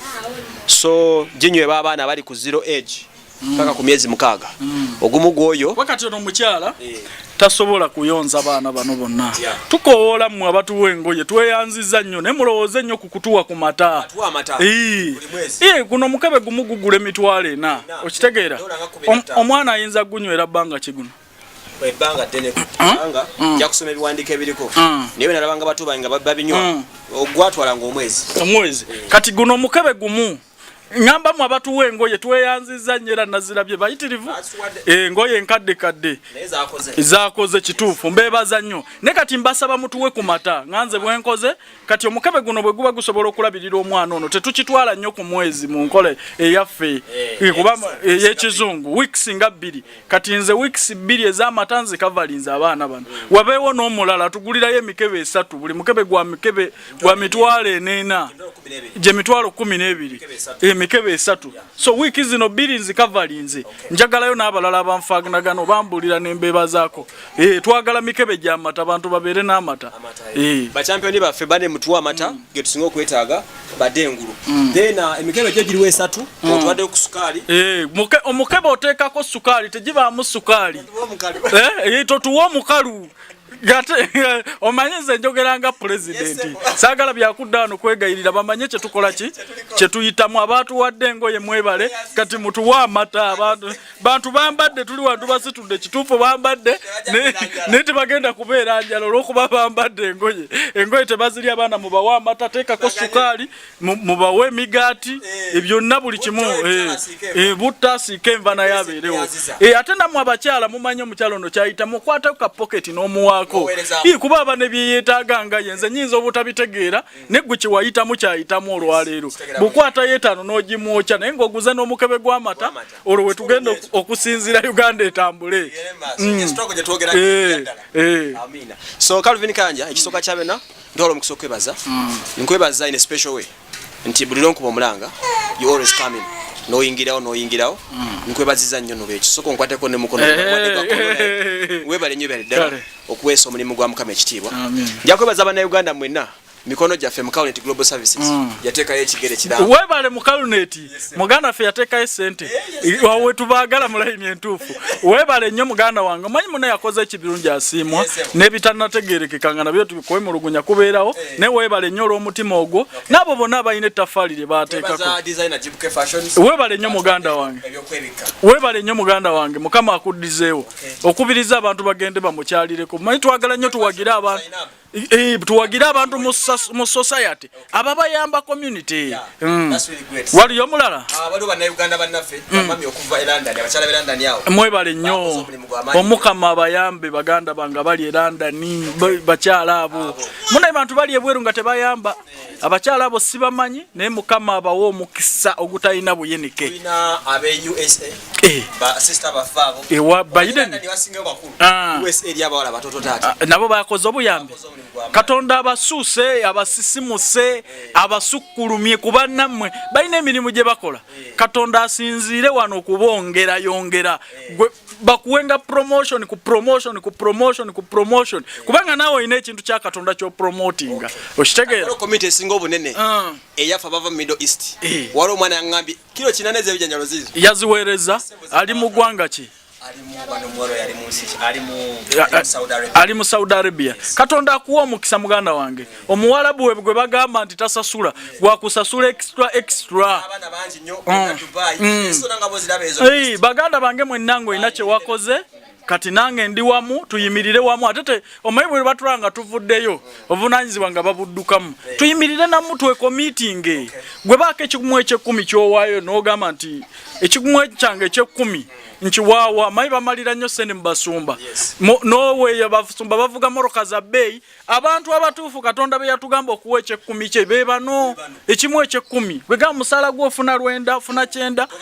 So ginyweba abaana abali ku zero age paka ku myezi 6, ogumu gwoyo. Wakati ono omukyala tasobola kuyonza baana bano bonna. Tukowoola mmwe abatuwa engoye, tweyanziza nnyo, naye mulowooze nnyo ku kutuwa ku mata. Atuwa amata Ii. buli mwezi. Ii, guno omukebe gumu gugula 400,000, okitegeera? Dola nga 15. Omwana ayinza gunywera bbanga ki guno? Ebbanga ddene, kubanga nja kusoma ebiwandiiko ebiriko, naye bwe nalabanga bato bange nga babinywa, ogwatwalanga omwezi. Omwezi. Kati guno omukebe gumu, ŋŋamba mu abatuwa engoye, tweyanziza nnyo, era nazirabye bayitirivu. Bazituwadde. Engoye enkadde kadde naye zakoze. Zakoze, kituufu, mbeebaza nnyo, naye kati mbasaba mutuwe ku mata nga nze bwe nkoze. Kati omukebe guno bwe guba gusobola okulabirira omwana ono, tetukitwala nnyo ku mwezi mu nkola eyaffe. Kuba ey'ekizungu weeks nga 2. Kati nze weeks 2 ez'amata nzikavalinze abaana bano. Wabeewo n'omulala tugulirayo emikebe esatu, buli mukebe gwa mikebe gwa 400,000, gye 12,000, emikebe esatu. So wiiki zino 2 nzikavalinze, njagalayo n'abalala abanfaanagana obambulira nembeebazaako. Twagala mikebe gy'amata, abantu babeere n'amata. Bachampiyoni baffe bane, mutuwa amata ge tusinga okwetaaga, badde engulu. Then emikebe gyo giriwo esatu, otuwadde ku sukaali. Omukebe oteekako sukaali, tegibaamu sukaali. Totuwa omukalu. Gate omanyi nze njogera nga pulezidenti, saagala byakudda wano kwegayirira, bamanye kyetukola ki kyetuyitamu. Abaatuwadde engoye mwebale, kati mutuwe amata. Abantu bantu bambadde, tuli wantu basitudde, kituufu bambadde, naye tebagenda kubeera njala olw'okuba bambadde engoye. Engoye tebazirya. Abaana mubawe amata, teekako sukaali, mubawe emigaati, byonna buli kimu. Butta asiike enva naye abeerewo. Ate nammwe abakyala mumanyi omukyala ono kyayita, mukwateko ka pocket n'omuwaako. Kuba aba ne byeyeetaaga nga ye, nze nyinza obutabitegeera, naye gwe kyewayitamu kyayitamu. Olwaleero bukwatayo etaano n'ogimwokya, naye ng'oguze n'omukebe gw'amata, olwo we tugenda okusinziira Uganda etambule. So Calvin Kanja, ekisooka kya byonna ntwala omukisa okwebaza, nkwebaza in a special way nti buli lwonkuba omulanga, you always come in, noyingirawo noyingirawo. Nkwebaziza nnyo nolwekyo. Soka onkwateko ne mukono, webale nnyo, ebale ddala okuweesa omulimu gwa Mukama ekitiibwa. Nja kwebaza Bannayuganda mwenna, mikono gyaffe mu Calunet Global Services yateekayo ekigere kiramba. Webale mu Calunet, muganda waffe yateekayo sente wawe, tubaagala mu layini entuufu. Webale nnyo muganda wange. Omanyi muna yakoze ekibirungi asiimwa, n'ebitanategerekeka nga nabyo kwemulugunya kubeerawo, naye webale nnyo olw'omutima ogwo, n'abo bonna abalina ettaffaali lye baateekako. Webale nnyo muganda wange, webale nnyo muganda wange, Mukama akuddizeewo. Okubiriza abantu bagende bamukyalireko, manyi twagala nnyo tuwagire abantu. Eh, tuwagire abantu mu society ababayamba community. Waliyo omulala? Ah, waliwo bannayuganda bannaffe bamami okuva e London, abakyala b'e London awo. Mwebale nnyo, Omukama abayambe. Baganda bange abali e London, bakyala abo munaye, bantu bali ebweru nga tebayamba. Abakyala abo sibamanyi, naye Mukama abawe omukisa ogutalina buyinike. Tulina ab'e USA, Eh, ba sister baffe abo. Ewa Biden. London basingayo bakulu. Ah. USA eri abawala batoto taata. Ah, nabo bakoze obuyambi. Bakoze omulimu gw'amaanyi. Katonda abasuuse, abasisimuse, abasukkulumye ku bannammwe. Balina emirimu gye bakola. Katonda asinziire wano okubongerayongera, gwe bakuwenga promotion ku promotion ku promotion ku promotion, kubanga naawe olina ekintu kya Katonda ky'opromotinga, okitegeera? Waliwo community esinga obunene eyaffe abava mu Middle East. Waliwo omwana yaŋŋambye kilo 8 ez'ebijanjalo ziizo. Yaziweereza ali mu ggwanga ki? Ali mu wano muwala oyo ali mu nsi ki? Ali mu Saudi Arabia. Ali mu Saudi Arabia. Katonda akuwa omukisa, muganda wange. Omuwalabu we gwe bagamba nti tasasula, gwakusasula extra extra. Abaana bangi nnyo mm. Dubai. Ensi zonna nga bw'oziraba ezo. Hey, baganda bange mwenna, ng'olina kye wakoze, kati nange ndi wamu, tuyimirire wamu. Ate omanyi bwe batula nga tuvuddeyo obuvunanyizibwa nga babuddukamu, tuyimirire namu, twecommittinge. Gwe baako ekikumu ekyekumi kyowaayo n'ogamba nti ekikumu kyange ekyekumi nkiwaawa. Manyi bamalira nnyo sente mu basumba. Noweeyo basumba bavuga moroka za bbeeyi. Abantu abatuufu Katonda be yatugamba okuwa ekyekumi kye be bano. Ekimu ekyekumi, bwegamba musaala gwe ofuna 90, ofuna 90, Ogako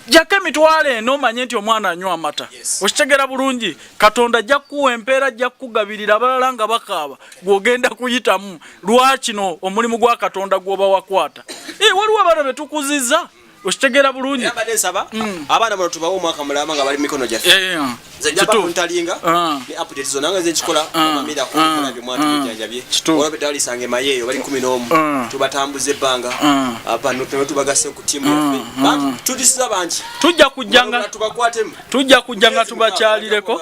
100. Jako 500 omanye nti omwana anywa amata. Okitegera bulungi? Katonda ajja kukuwa empeera, ajja kukugabirira. Abalala nga bakaaba, gw'ogenda kuyitamu lwakino omulimu gwa Katonda gw'oba wakwata. Eh, waliwo abaana be tukuziza, okitegeera bulungi? Era mbadde nsaba abaana bano tubawe omwaka mulamba nga bali mu mikono gyaffe. Nze njaba kuntalinga ne update zonna nga nze nkikola mamira kukola bye mwana tumujjanjabye. Olaba eddala emayeeyo bali 11, tubatambuza ebbanga bano tubagasse ku ttiimu yaffe. Bangi tudisiza bangi. Tujja kujjanga. Tubakwatemu. Tujja kujja nga tubakyalireko,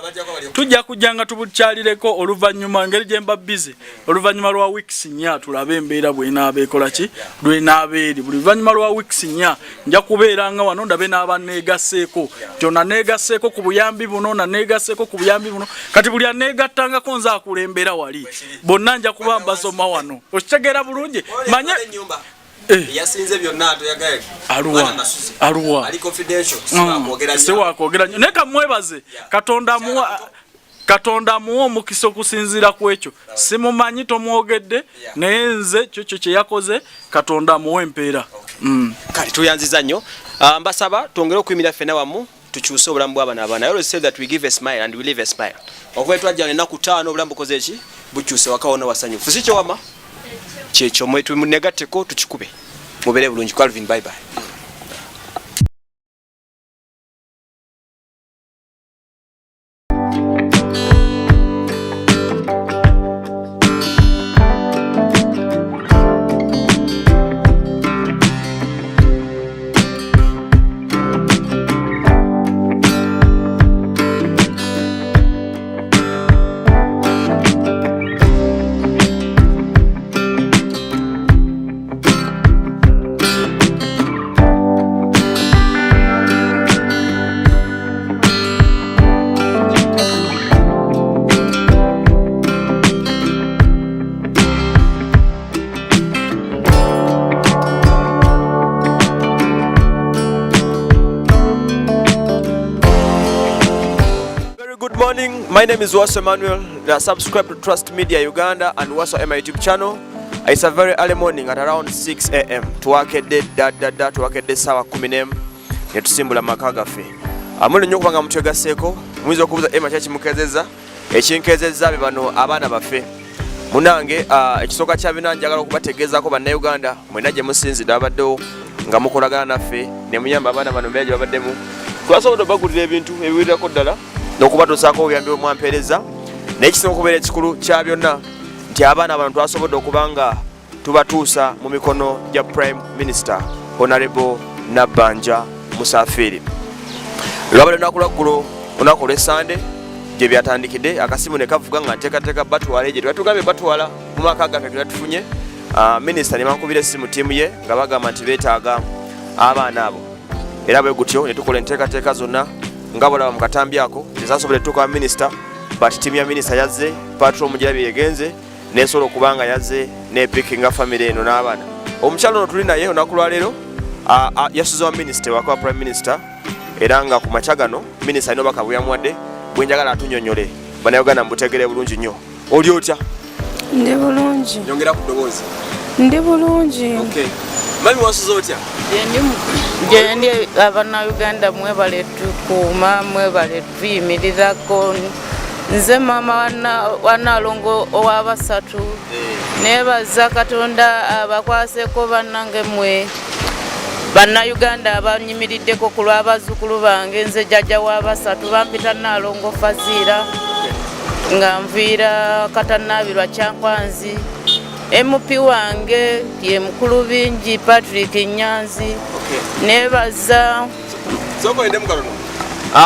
tujja kujja nga tubukyalireko oluvannyuma, engeri gye mba busy, oluvannyuma lwa weeks 4, tulabe embeera bwenaaba ekola ki, lwenaaba eri. Buli luvannyuma lwa weeks 4 nja kubeeranga wano, ndabe n'aba neegasseeko nti ono aneegasseeko ku buyambi buno, ono aneegasseeko ku buyambi buno. Kati buli aneegattangako nze akulembera wali, bonna nja kuba mbasoma wano, okitegeera bulungi? Manye ennyumba Yasinze byonna toyagala. Aluwa? Aluwa? Ali confidential, siwakwogera nnyo. Siwakwogera nnyo, naye kamwebaze Katonda amuwa, Katonda amuwa omukisa okusinziira ku ekyo. Simumanyi, tomwogedde, naye nze kyokyo kye yakoze, Katonda amuwa empeera. Kale tuyanziza nnyo. Ah, mbasaba twongere okuyimirira ffenna wamu tukyuse obulamu bw'abana abaana. I always say that we give a smile and we live a smile. Okuva twajja ennaku 5, obulamu bukoze eki, bukyuse, waka wonna wasanyufu, si kyo? Wama kyekyo, mwe tunegatteko tukikube. Mubeere bulungi. Calvin, bye bye. Very good morning. My name is Waso Emmanuel. Subscribe to Trust Media Uganda and Waso Emma YouTube channel. It's a very early morning at around 6 a.m. Twakedde dda dda dda, twakedde ssaawa 11 ne tusimbula maka gaffe. Amuli nnyo okuba nga mutwegasseeko. Muyinza okubuuza Emma kyaki kimukeezezza. Ekinkeezezza be bano abaana baffe. Munange, ekisooka kya bina njagala okubategeezaako bannayuganda mwenna gye musinzidde abaddewo nga mukolagana naffe ne muyamba abaana bano mbeera gye babaddemu. Twasobodde obagulira ebintu ebiwirirako ddala n'okubatuusaako obuyambi bwe mwampeereza, naye kisinga okubeera ekikulu kya byonna nti abaana bano twasobodde okuba nga tubatuusa mu mikono gya Prime Minister Honorable Nabbanja Musafiri. Lwabadde lunaku lwaggulo, olunaku olw'Essande gye byatandikidde. Akasimu ne kavuga nga nteekateeka batwala egye twatugambye batwala mu maka gaffe ge tufunye. Minisita ne bankubira essimu, ttiimu ye nga bagamba nti beetaaga abaana abo, era bwe gutyo ne tukola enteekateeka zonna nga bolaba mu katambi ako. Tezasobole tutuuka wa minisita, but ttiimu ya minisita yazze, patrol mugirabye yegenze. Nesobola okuba nga yazze nepikinga famire eno n'abaana. Omukyalo ono tuli naye olunaku lwaleero yasuze wa minisita ewaka wa prime minister, era nga ku makya gano minisita alina obubaka bwe yamuwadde bwenjagala atunyonyole bannayuganda mubutegere bulungi nnyo. Oli otya? Ndi bulungi. Nyongera ku ddoboozi. Ndi bulungi. Okay. Mami, wasuze otya? Gyendi. Abannayuganda mwebale tukuuma, mwebale tuyimirirako. Nze maama wa Naalongo owabasatu. Nebaza Katonda abakwaseko bannange mmwe bannayuganda abanyimiriddeko ku lw'abazzukulu bange. Nze jjajja w'abasatu, bampita Naalongo Faziira, nga nviira Katannaabirwa Kyankwanzi. MP wange ye mukulu Bingi Patrick Nyanzi. Nebaza. Sokoyendemu katono.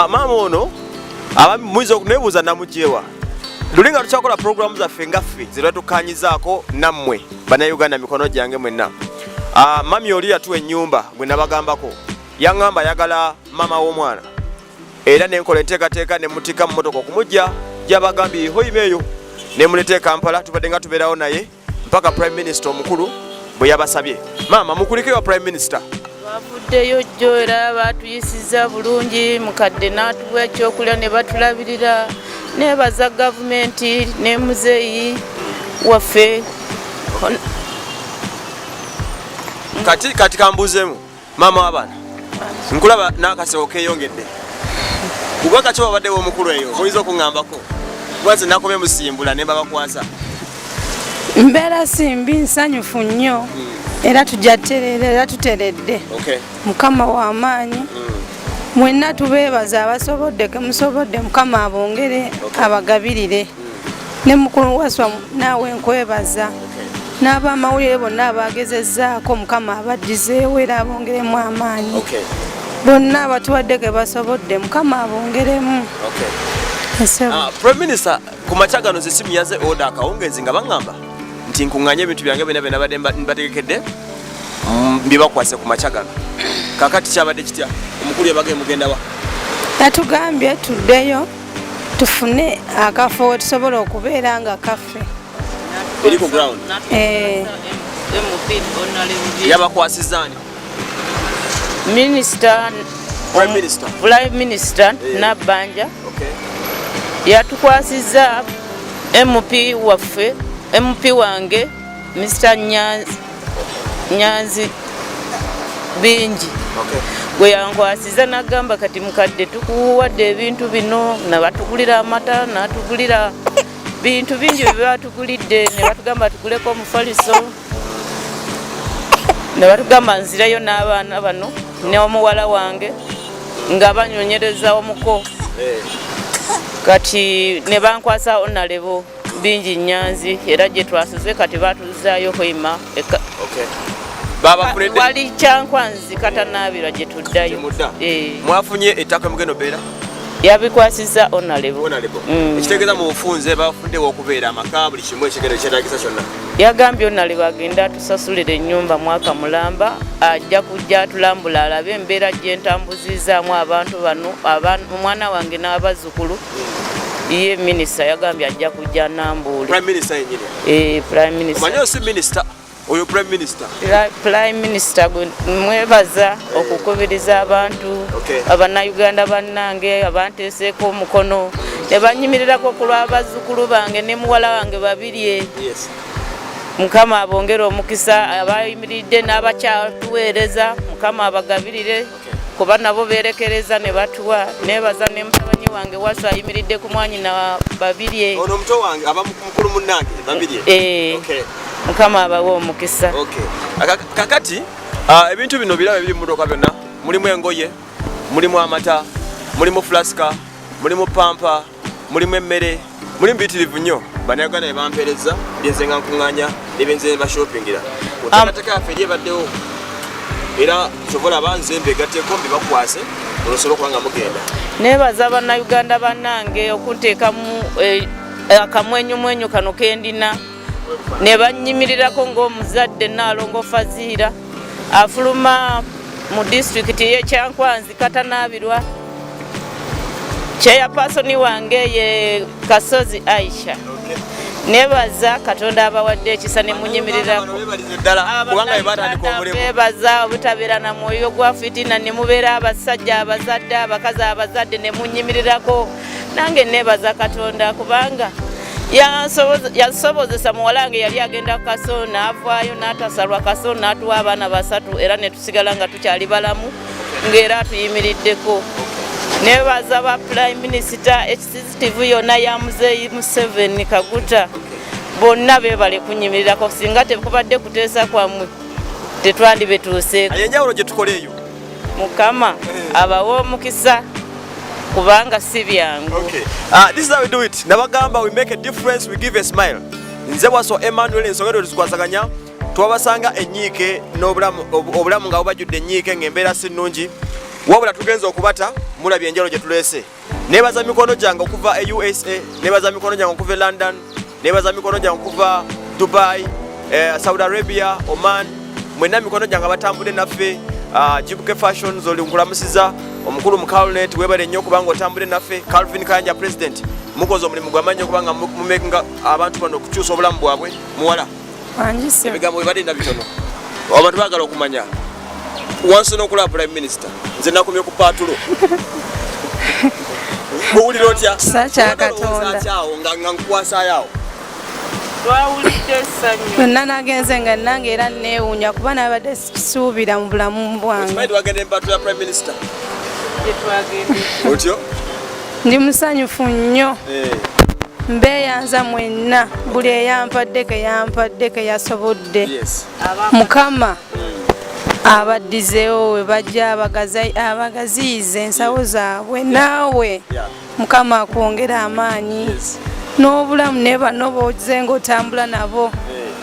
Maama ono muyinza okuneebuuza namugyewa luli nga tukyakola programu zaffe nga ffe ze tukanyizaako nammwe bannayuganda mikono gyange mwenna. Mami oli yatuwa ennyumba gwe nabagambako, yaŋŋamba ayagala maama w'omwana, era nenkola enteekateeka nemutikka mu motoka okumujja gyabagambye Hoima eyo, nemuleeta e Kampala. Tubadde nga tubeerawo naye mpaka prime minister omukulu bwe yabasabye. Maama, mukulike wa prime minister. Bavuddeyo jjo era batuyisiza bulungi, mukadde n'atuwa ekyokulya ne batulabirira. Nebaza gavumenti ne muzeeyi waffe. Kati kambuuzeemu maama w'abaana, nkulaba n'akasebo keeyongedde kuba kaki wabaddewo omukulu eyo, oyinza okuŋŋambako? Kuba nze nakomye musimbula ne mbabakwasa. Mbeera simbi, nsanyufu nnyo, era tujja tereera, era tuteredde. Mukama w'amaanyi. Mwenna tubeebaza abasobodde kemusobodde. Mukama abongere, abagabirire. Ne mukulu Waswa, naawe nkwebaza, n'abamawulire bonna abagezezzaako. Mukama abaddizeewo era abongeremu amaanyi. Bonna abatuwadde ke basobodde, Mukama abongeremu. Ssebo. Prime minister ku makya gano ze simu yaze order akawungeezi nga baŋŋamba nti nkuŋŋaanye ebintu byange byonna bye nabadde mbategekedde mbibakwase ku makya gano. Kakati kyabadde kitya? Omukulu yabagaye mugenda wa? Yatugambye tuddeyo tufune akafo we tusobola okubeera nga kaffe. Eri ku ground. Eh. Yabakwasizza ani? Minisita. Prime Minister. Prime Minister. Eh. Nabbanja yatukwasizza MP waffe, MP wange Mr Nyanzi, Nyanzi Bingi. Gwe yankwasiza nagamba, kati mukadde tukuwadde ebintu bino, nabatugulira amata, natugulira bintu bingi bye batugulidde, ne batugamba tuguleko omufaliso, ne batugamba nzirayo n'abaana bano n'omuwala wange nga banyonyereza omuko. Kati ne bankwasa Honourable Bingi Nyanzi, era gye twasuze kati batuzaayo Hoima. Babafunidde Wali Kyankwanzi Katanaabirwa gye tuddayo. Gyemudda. Eh. Mwafunye ettaka mugenda obeera? Yabikwasiza Honourable. Honorable. Ekitegeeza mu bufunze bafundewo okubeera amaka, buli kimu ekigendo ekyetagisa kyonna. Yagambye Honourable agenda atusasulira ennyumba mwaka mulamba, ajja kujja atulambula alabe embeera gye ntambuzizaamu abantu bano, omwana wange n'abazzukulu. Ye minisita yagambye ajja kujja anambuule. Prime minister yenyini? Eh, prime minister. Omanyi osi minisita oyo, prime minister. Prime minister gwe mwebaza okukubiriza abantu. Abannayuganda bannange abanteeseeko omukono ne banyimirirako ku lw'abazzukulu bange ne muwala wange Babirye. Mukama abongere omukisa abayimiridde n'abakyatuweereza. Mukama abagabirire kuba nabo beerekereza ne batuwa. Nebaza ne mutabani wange Wasu ayimiridde ku mwanyina Babirye. Ono muto wange aba mukulu munnange Babirye. Eh. Mukama abawe omukisa. Okay. Kakati ebintu bino birabo ebiri mu motoka byonna, mulimu engoye, mulimu amata, mulimu flasika, mulimu pampa, mulimu emmere, mulimu biyitirivu nnyo bannayuganda bye bampeereza, byenze nga nkuŋŋaanya nebyenze bashoppingira. Oteekateeka yaffe eri ebaddewo, era kyova olaba nze mbegatteko mbibakwase olwosobola okuba nga mugenda. Nebaza bannayuganda bannange okunteekamu akamwenyumwenyu kano kendina ne bannyimirirako ng'omuzadde Naalongo Faziira afuluma mu disitulikiti y'Ekyankwanzi Katanaabirwa. Chairperson wange ye Kasozi Aisha. Nebaza Katonda abawadde ekisa ne munyimirirako. Bebaza obutabeera na mwoyo gwa fitina ne mubeera abasajja abazadde abakazi abazadde ne munyimirirako. Nange nebaza Katonda kubanga yasobozesa muwala wange yali agenda kaso n'avaayo n'atasalwa kaso n'atuwa abaana basatu era ne tusigala nga tukyali balamu ng'era atuyimiriddeko. Nebaza ba Prime Minister, HCCTV yonna ya Muzeeyi Museveni Kaguta, bonna beebale kunyimirirako. Singa tekubadde kuteesa kwammwe tetwandibetuuseeko. Enjawulo gye tukola eyo. Mukama abawe omukisa kubanga si byangu. Okay. This is how we do it. Nabagamba we make a difference, we give a smile. Nze Waso Emmanuel, ensonga ero tuzikwasaganya. Twabasanga ennyiike n'obulamu obulamu nga bubajjudde ennyiike ng'embeera si nnungi, wabula tugenza okubata mulabye enjalo gye tuleese. Nebaza mikono gyange okuva e USA, nebaza mikono gyange okuva e London, nebaza mikono gyange okuva Dubai, Saudi Arabia, Oman, mwenna mikono gyange abatambudde naffe. Jibuke Fashions, oli nkulamusiza omukulu Mukalnet, webale nnyo okubanga otambudde naffe. Calvin Kayanja president, mukoze omulimu gw'amaanyi okubanga mumakinga abantu bano okukyusa obulamu bwabwe. Muwala, ebigambo bibadde nda bitono, abantu baagala okumanya wansi n'okulaba Prime Minister. Nze nakomye ku paatulo. Owulira otya? Kisa kya Katonda. Kyawo nga nkukwasaayo awo. Twawulidde essanyu. Byonna nagenze nga nange era neewuunya kuba nabadde sikisuubira mu bulamu bwange. Okimanyi twagenda empatulo ya Prime Minister otyo? Ndi musanyufu nnyo. Mbeeyanza mwenna, buli eyampadde ke yampadde ke yasobodde. Mukama abaddizeewo we bajja, abagaziyize ensawo zaabwe. Naawe Mukama akwongere amaanyi n'obulamu ne bano b'ozze ng'otambula nabo.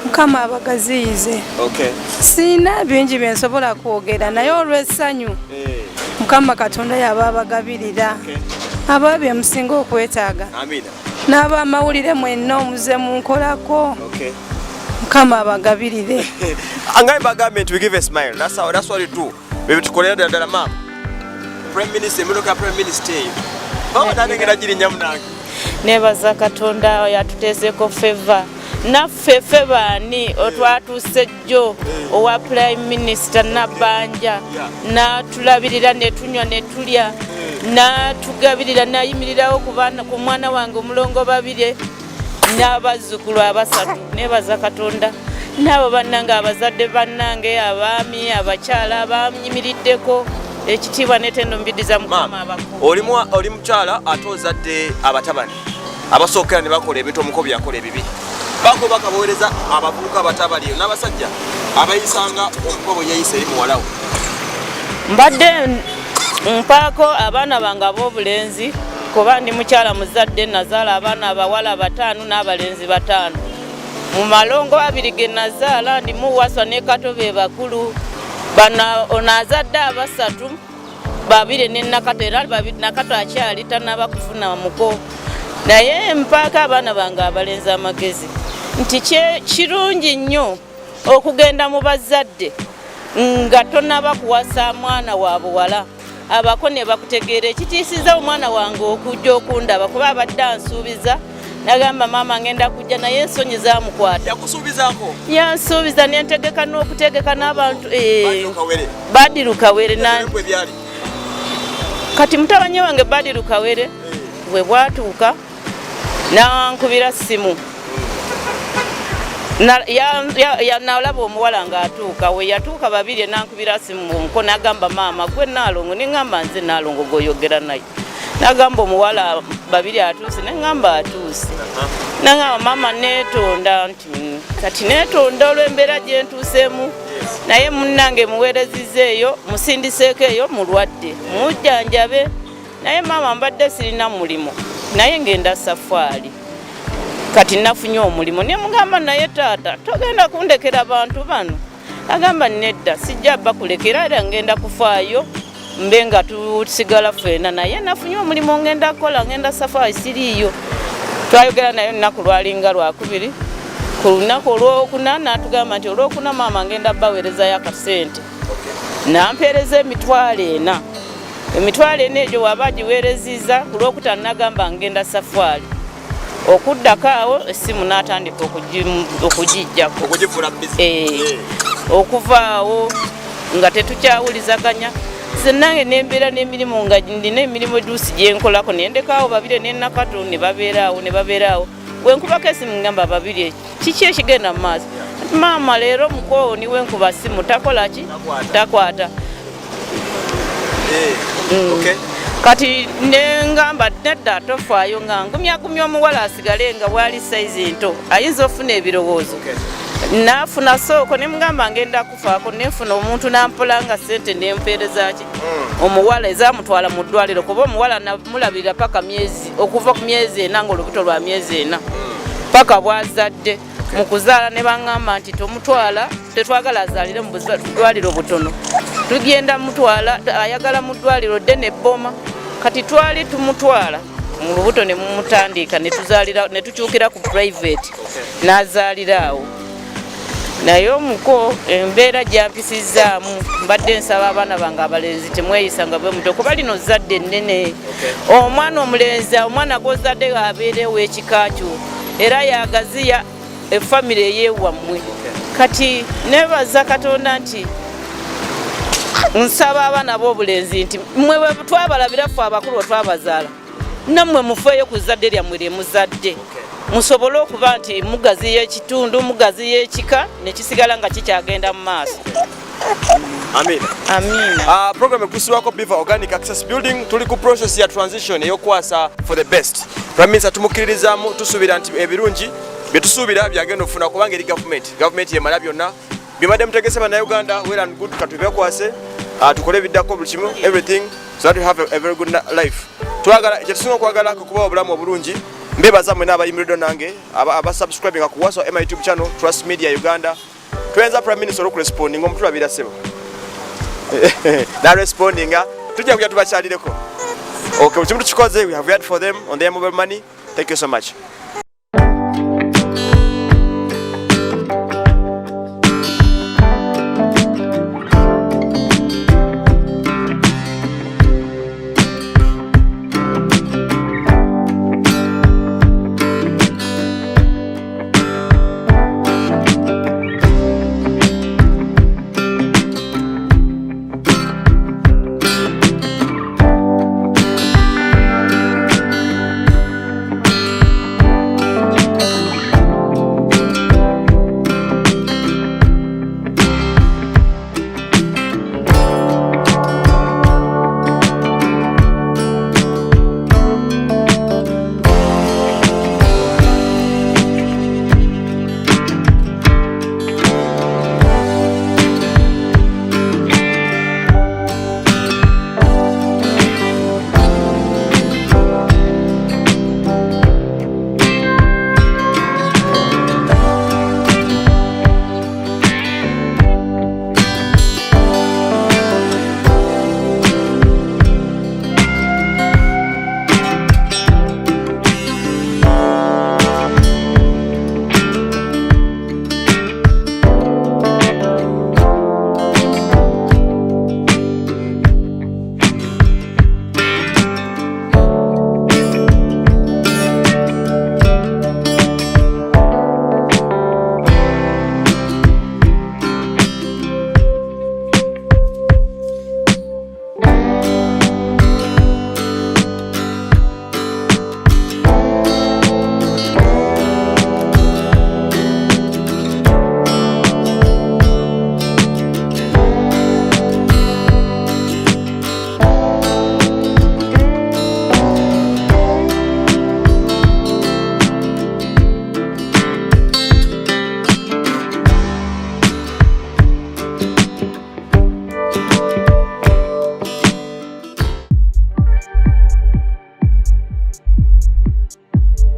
Mukama abagaziyize. Sirina bingi bye nsobola kwogera, naye olw'essanyu Mukama Katonda yaba abagabirira aba bye musinga okwetaaga. N'abamawulire mwenna omuze munkolako, Mukama abagabirire. Nga mbagambye nti we give a smile. That's how, that's what we do. Bebe tukolera ddala ddala. Maama, Prime Minister, emmotoka ya Prime Minister eyo mama nanengera girinnya munange. Nebaza Katonda yatuteeseko favor naffe ffe baani otwatuuse jjo owa Prime Minister Nabbanja, n'atulabirira ne tunywa ne tulya, n'atugabirira, n'ayimirirawo ku mwana wange omulongo Babirye n'abazzukulu abasatu. Nebaza Katonda n'abo bannange abazadde bannange abaami abakyala banyimiriddeko. Ekitiibwa n'ettendo mbiddiza Mukama abakulu. Oli mukyala ate ozadde abatabani abasookera ne bakola ebintu omuko byakola ebibi, bako bakabaweereza abavubuka abato abaliyo n'abasajja abayisanga omuko bwe yeeyisa eri muwalawo. Mbadde mpaako abaana bange ab'obulenzi kuba ndi mukyala muzadde, nazaala abaana abawala 5 n'abalenzi 5. Mu malongo 2 ge nazaala ndimu Waswa ne Kato be bakulu. Bano ono azadde abasatu, Babiri ne Nakato, era Nakato akyali tannaba kufuna muko. Naye mpaako abaana bange abalenzi amagezi nti kirungi nnyo okugenda mu bazadde nga tonnaba kuwasa mwana wa buwala, abako ne bakutegeera. Ekitiisiza omwana wange okujja okundaba kuba abadde ansuubiza, nagamba maama ngenda kujja, naye ensonyi zamukwata. Yakusuubizaako? Yansuubiza nentegeka n'okutegeka n'abantu, Badiru Kawere. Kati mutabani wange Badiru Kawere bwe bwatuuka nankubira simu, nalaba omuwala ng'atuuka. We yatuuka Babiri nankubira simu nko nagamba maama gwe Naalongo, neŋŋamba nze Naalongo gweoyogera naye. Nagamba omuwala Babiri atuuse, neŋŋamba atuuse. Nagamba maama neetonda nti kati neetonda olw'embeera gye ntuuseemu, naye munnange muweereziza eyo, musindiseeko eyo, mulwadde mujjanjabe, naye maama mbadde sirina mulimu, naye ngenda safaari, kati nafunye omulimu. Ne mugamba naye taata togenda kundekera bantu bano? Agamba nedda, sijja bakulekera, era ngenda kufaayo mbe nga tusigala ffena, naye nafunye omulimu ngenda kukola, ngenda safaari siriiyo. Twayogera naye olunaku lwalinga Lwakubiri. Ku lunaku Olwokuna n'atugamba nti Olwokuna maama ngenda baweerezayo akasente, nampeereza 400,000. 400,000 egyo waba agiweerezizza ku Lwokutaano, nagamba ngenda safaari. Okuddako awo essimu n'atandika okugijjako, eh, okuva awo nga tetukyawulizaganya. Nze nange nembeera n'emirimu, nga nina emirimu eduusi gyenkolako, nendekaawo Babirye ne Nakato ne babeeraawo ne babeeraawo. Wenkubako esimu ngamba, "Babirye, kiki ekigenda mu maaso?" "Maama, leero mukoowo niwe nkuba simu takola ki, takwata." Kati nengamba, "Nedda, tofaayo," nga ngumyagumya omuwala asigale nga bwali size nto ayinza ofuna ebirowoozo naafuna sooko. Nemugamba, "Ngenda kufaako." Nenfuna omuntu nampola nga sente nempeereza ki omuwala ezamutwala mu ddwaliro, kuba omuwala namulabirira paka myezi, okuva ku myezi 4, nga olubuto lwa myezi 4, paka bwazadde. Mu kuzaala ne baŋŋamba nti tomutwala, tetwagala azaalire mu ddwaliro butono, tugenda mutwala, ayagala mu ddwaliro ddene ebboma. Kati twali tumutwala mu lubuto ne mumutandika ne tuzaalira ne tukyukira ku private n'azaalira awo. Naye omuko embeera gyampisizaamu, mbadde nsaba abaana bange abalenzi temweyisa nga bwe muto, kuba lino zadde ennene. Omwana omulenzi, omwana gwozadde abeere ow'ekika kyo era yagaziya efamire eyewammwe. Kati nebaza Katonda nti nsaba abaana b'obulenzi nti mwe bwe twabalabira ffe abakulu bwe twabazaala, nammwe mufeeyo ku zzadde lyammwe lye muzadde, musobole okuba nti mugaziya ekitundu, mugaziya ekika nekisigala nga kikyagenda mu maaso. Amina. Amiina. Program ekusibwako Biva Organic Access Building. Tuli ku process ya transition ey'okwasa for the best. Prime Minister tumukkiririzaamu, tusuubira nti ebirungi bye tusuubira byagenda okufuna, kubanga eri gavumenti yemala byonna byebadde mutegese bannayuganda. Well and good, katubekwase, tukole ebiddako, buli kimu, everything, so that we have a very good life. Twagala kyetusinga okwagala kukubawa obulamu obulungi. Mbebaza mwena abayimiridde nange, abasubscribinga ku Waso Emma YouTube channel, Trust Media Uganda. Tweyanza Prime Minister olwokurespondinga omutulabira ssebo narespondinga. Tujja kujja tubakyalireko. Okay, buli kimu tukikoze. We have heard for them on their mobile money. Thank you so much.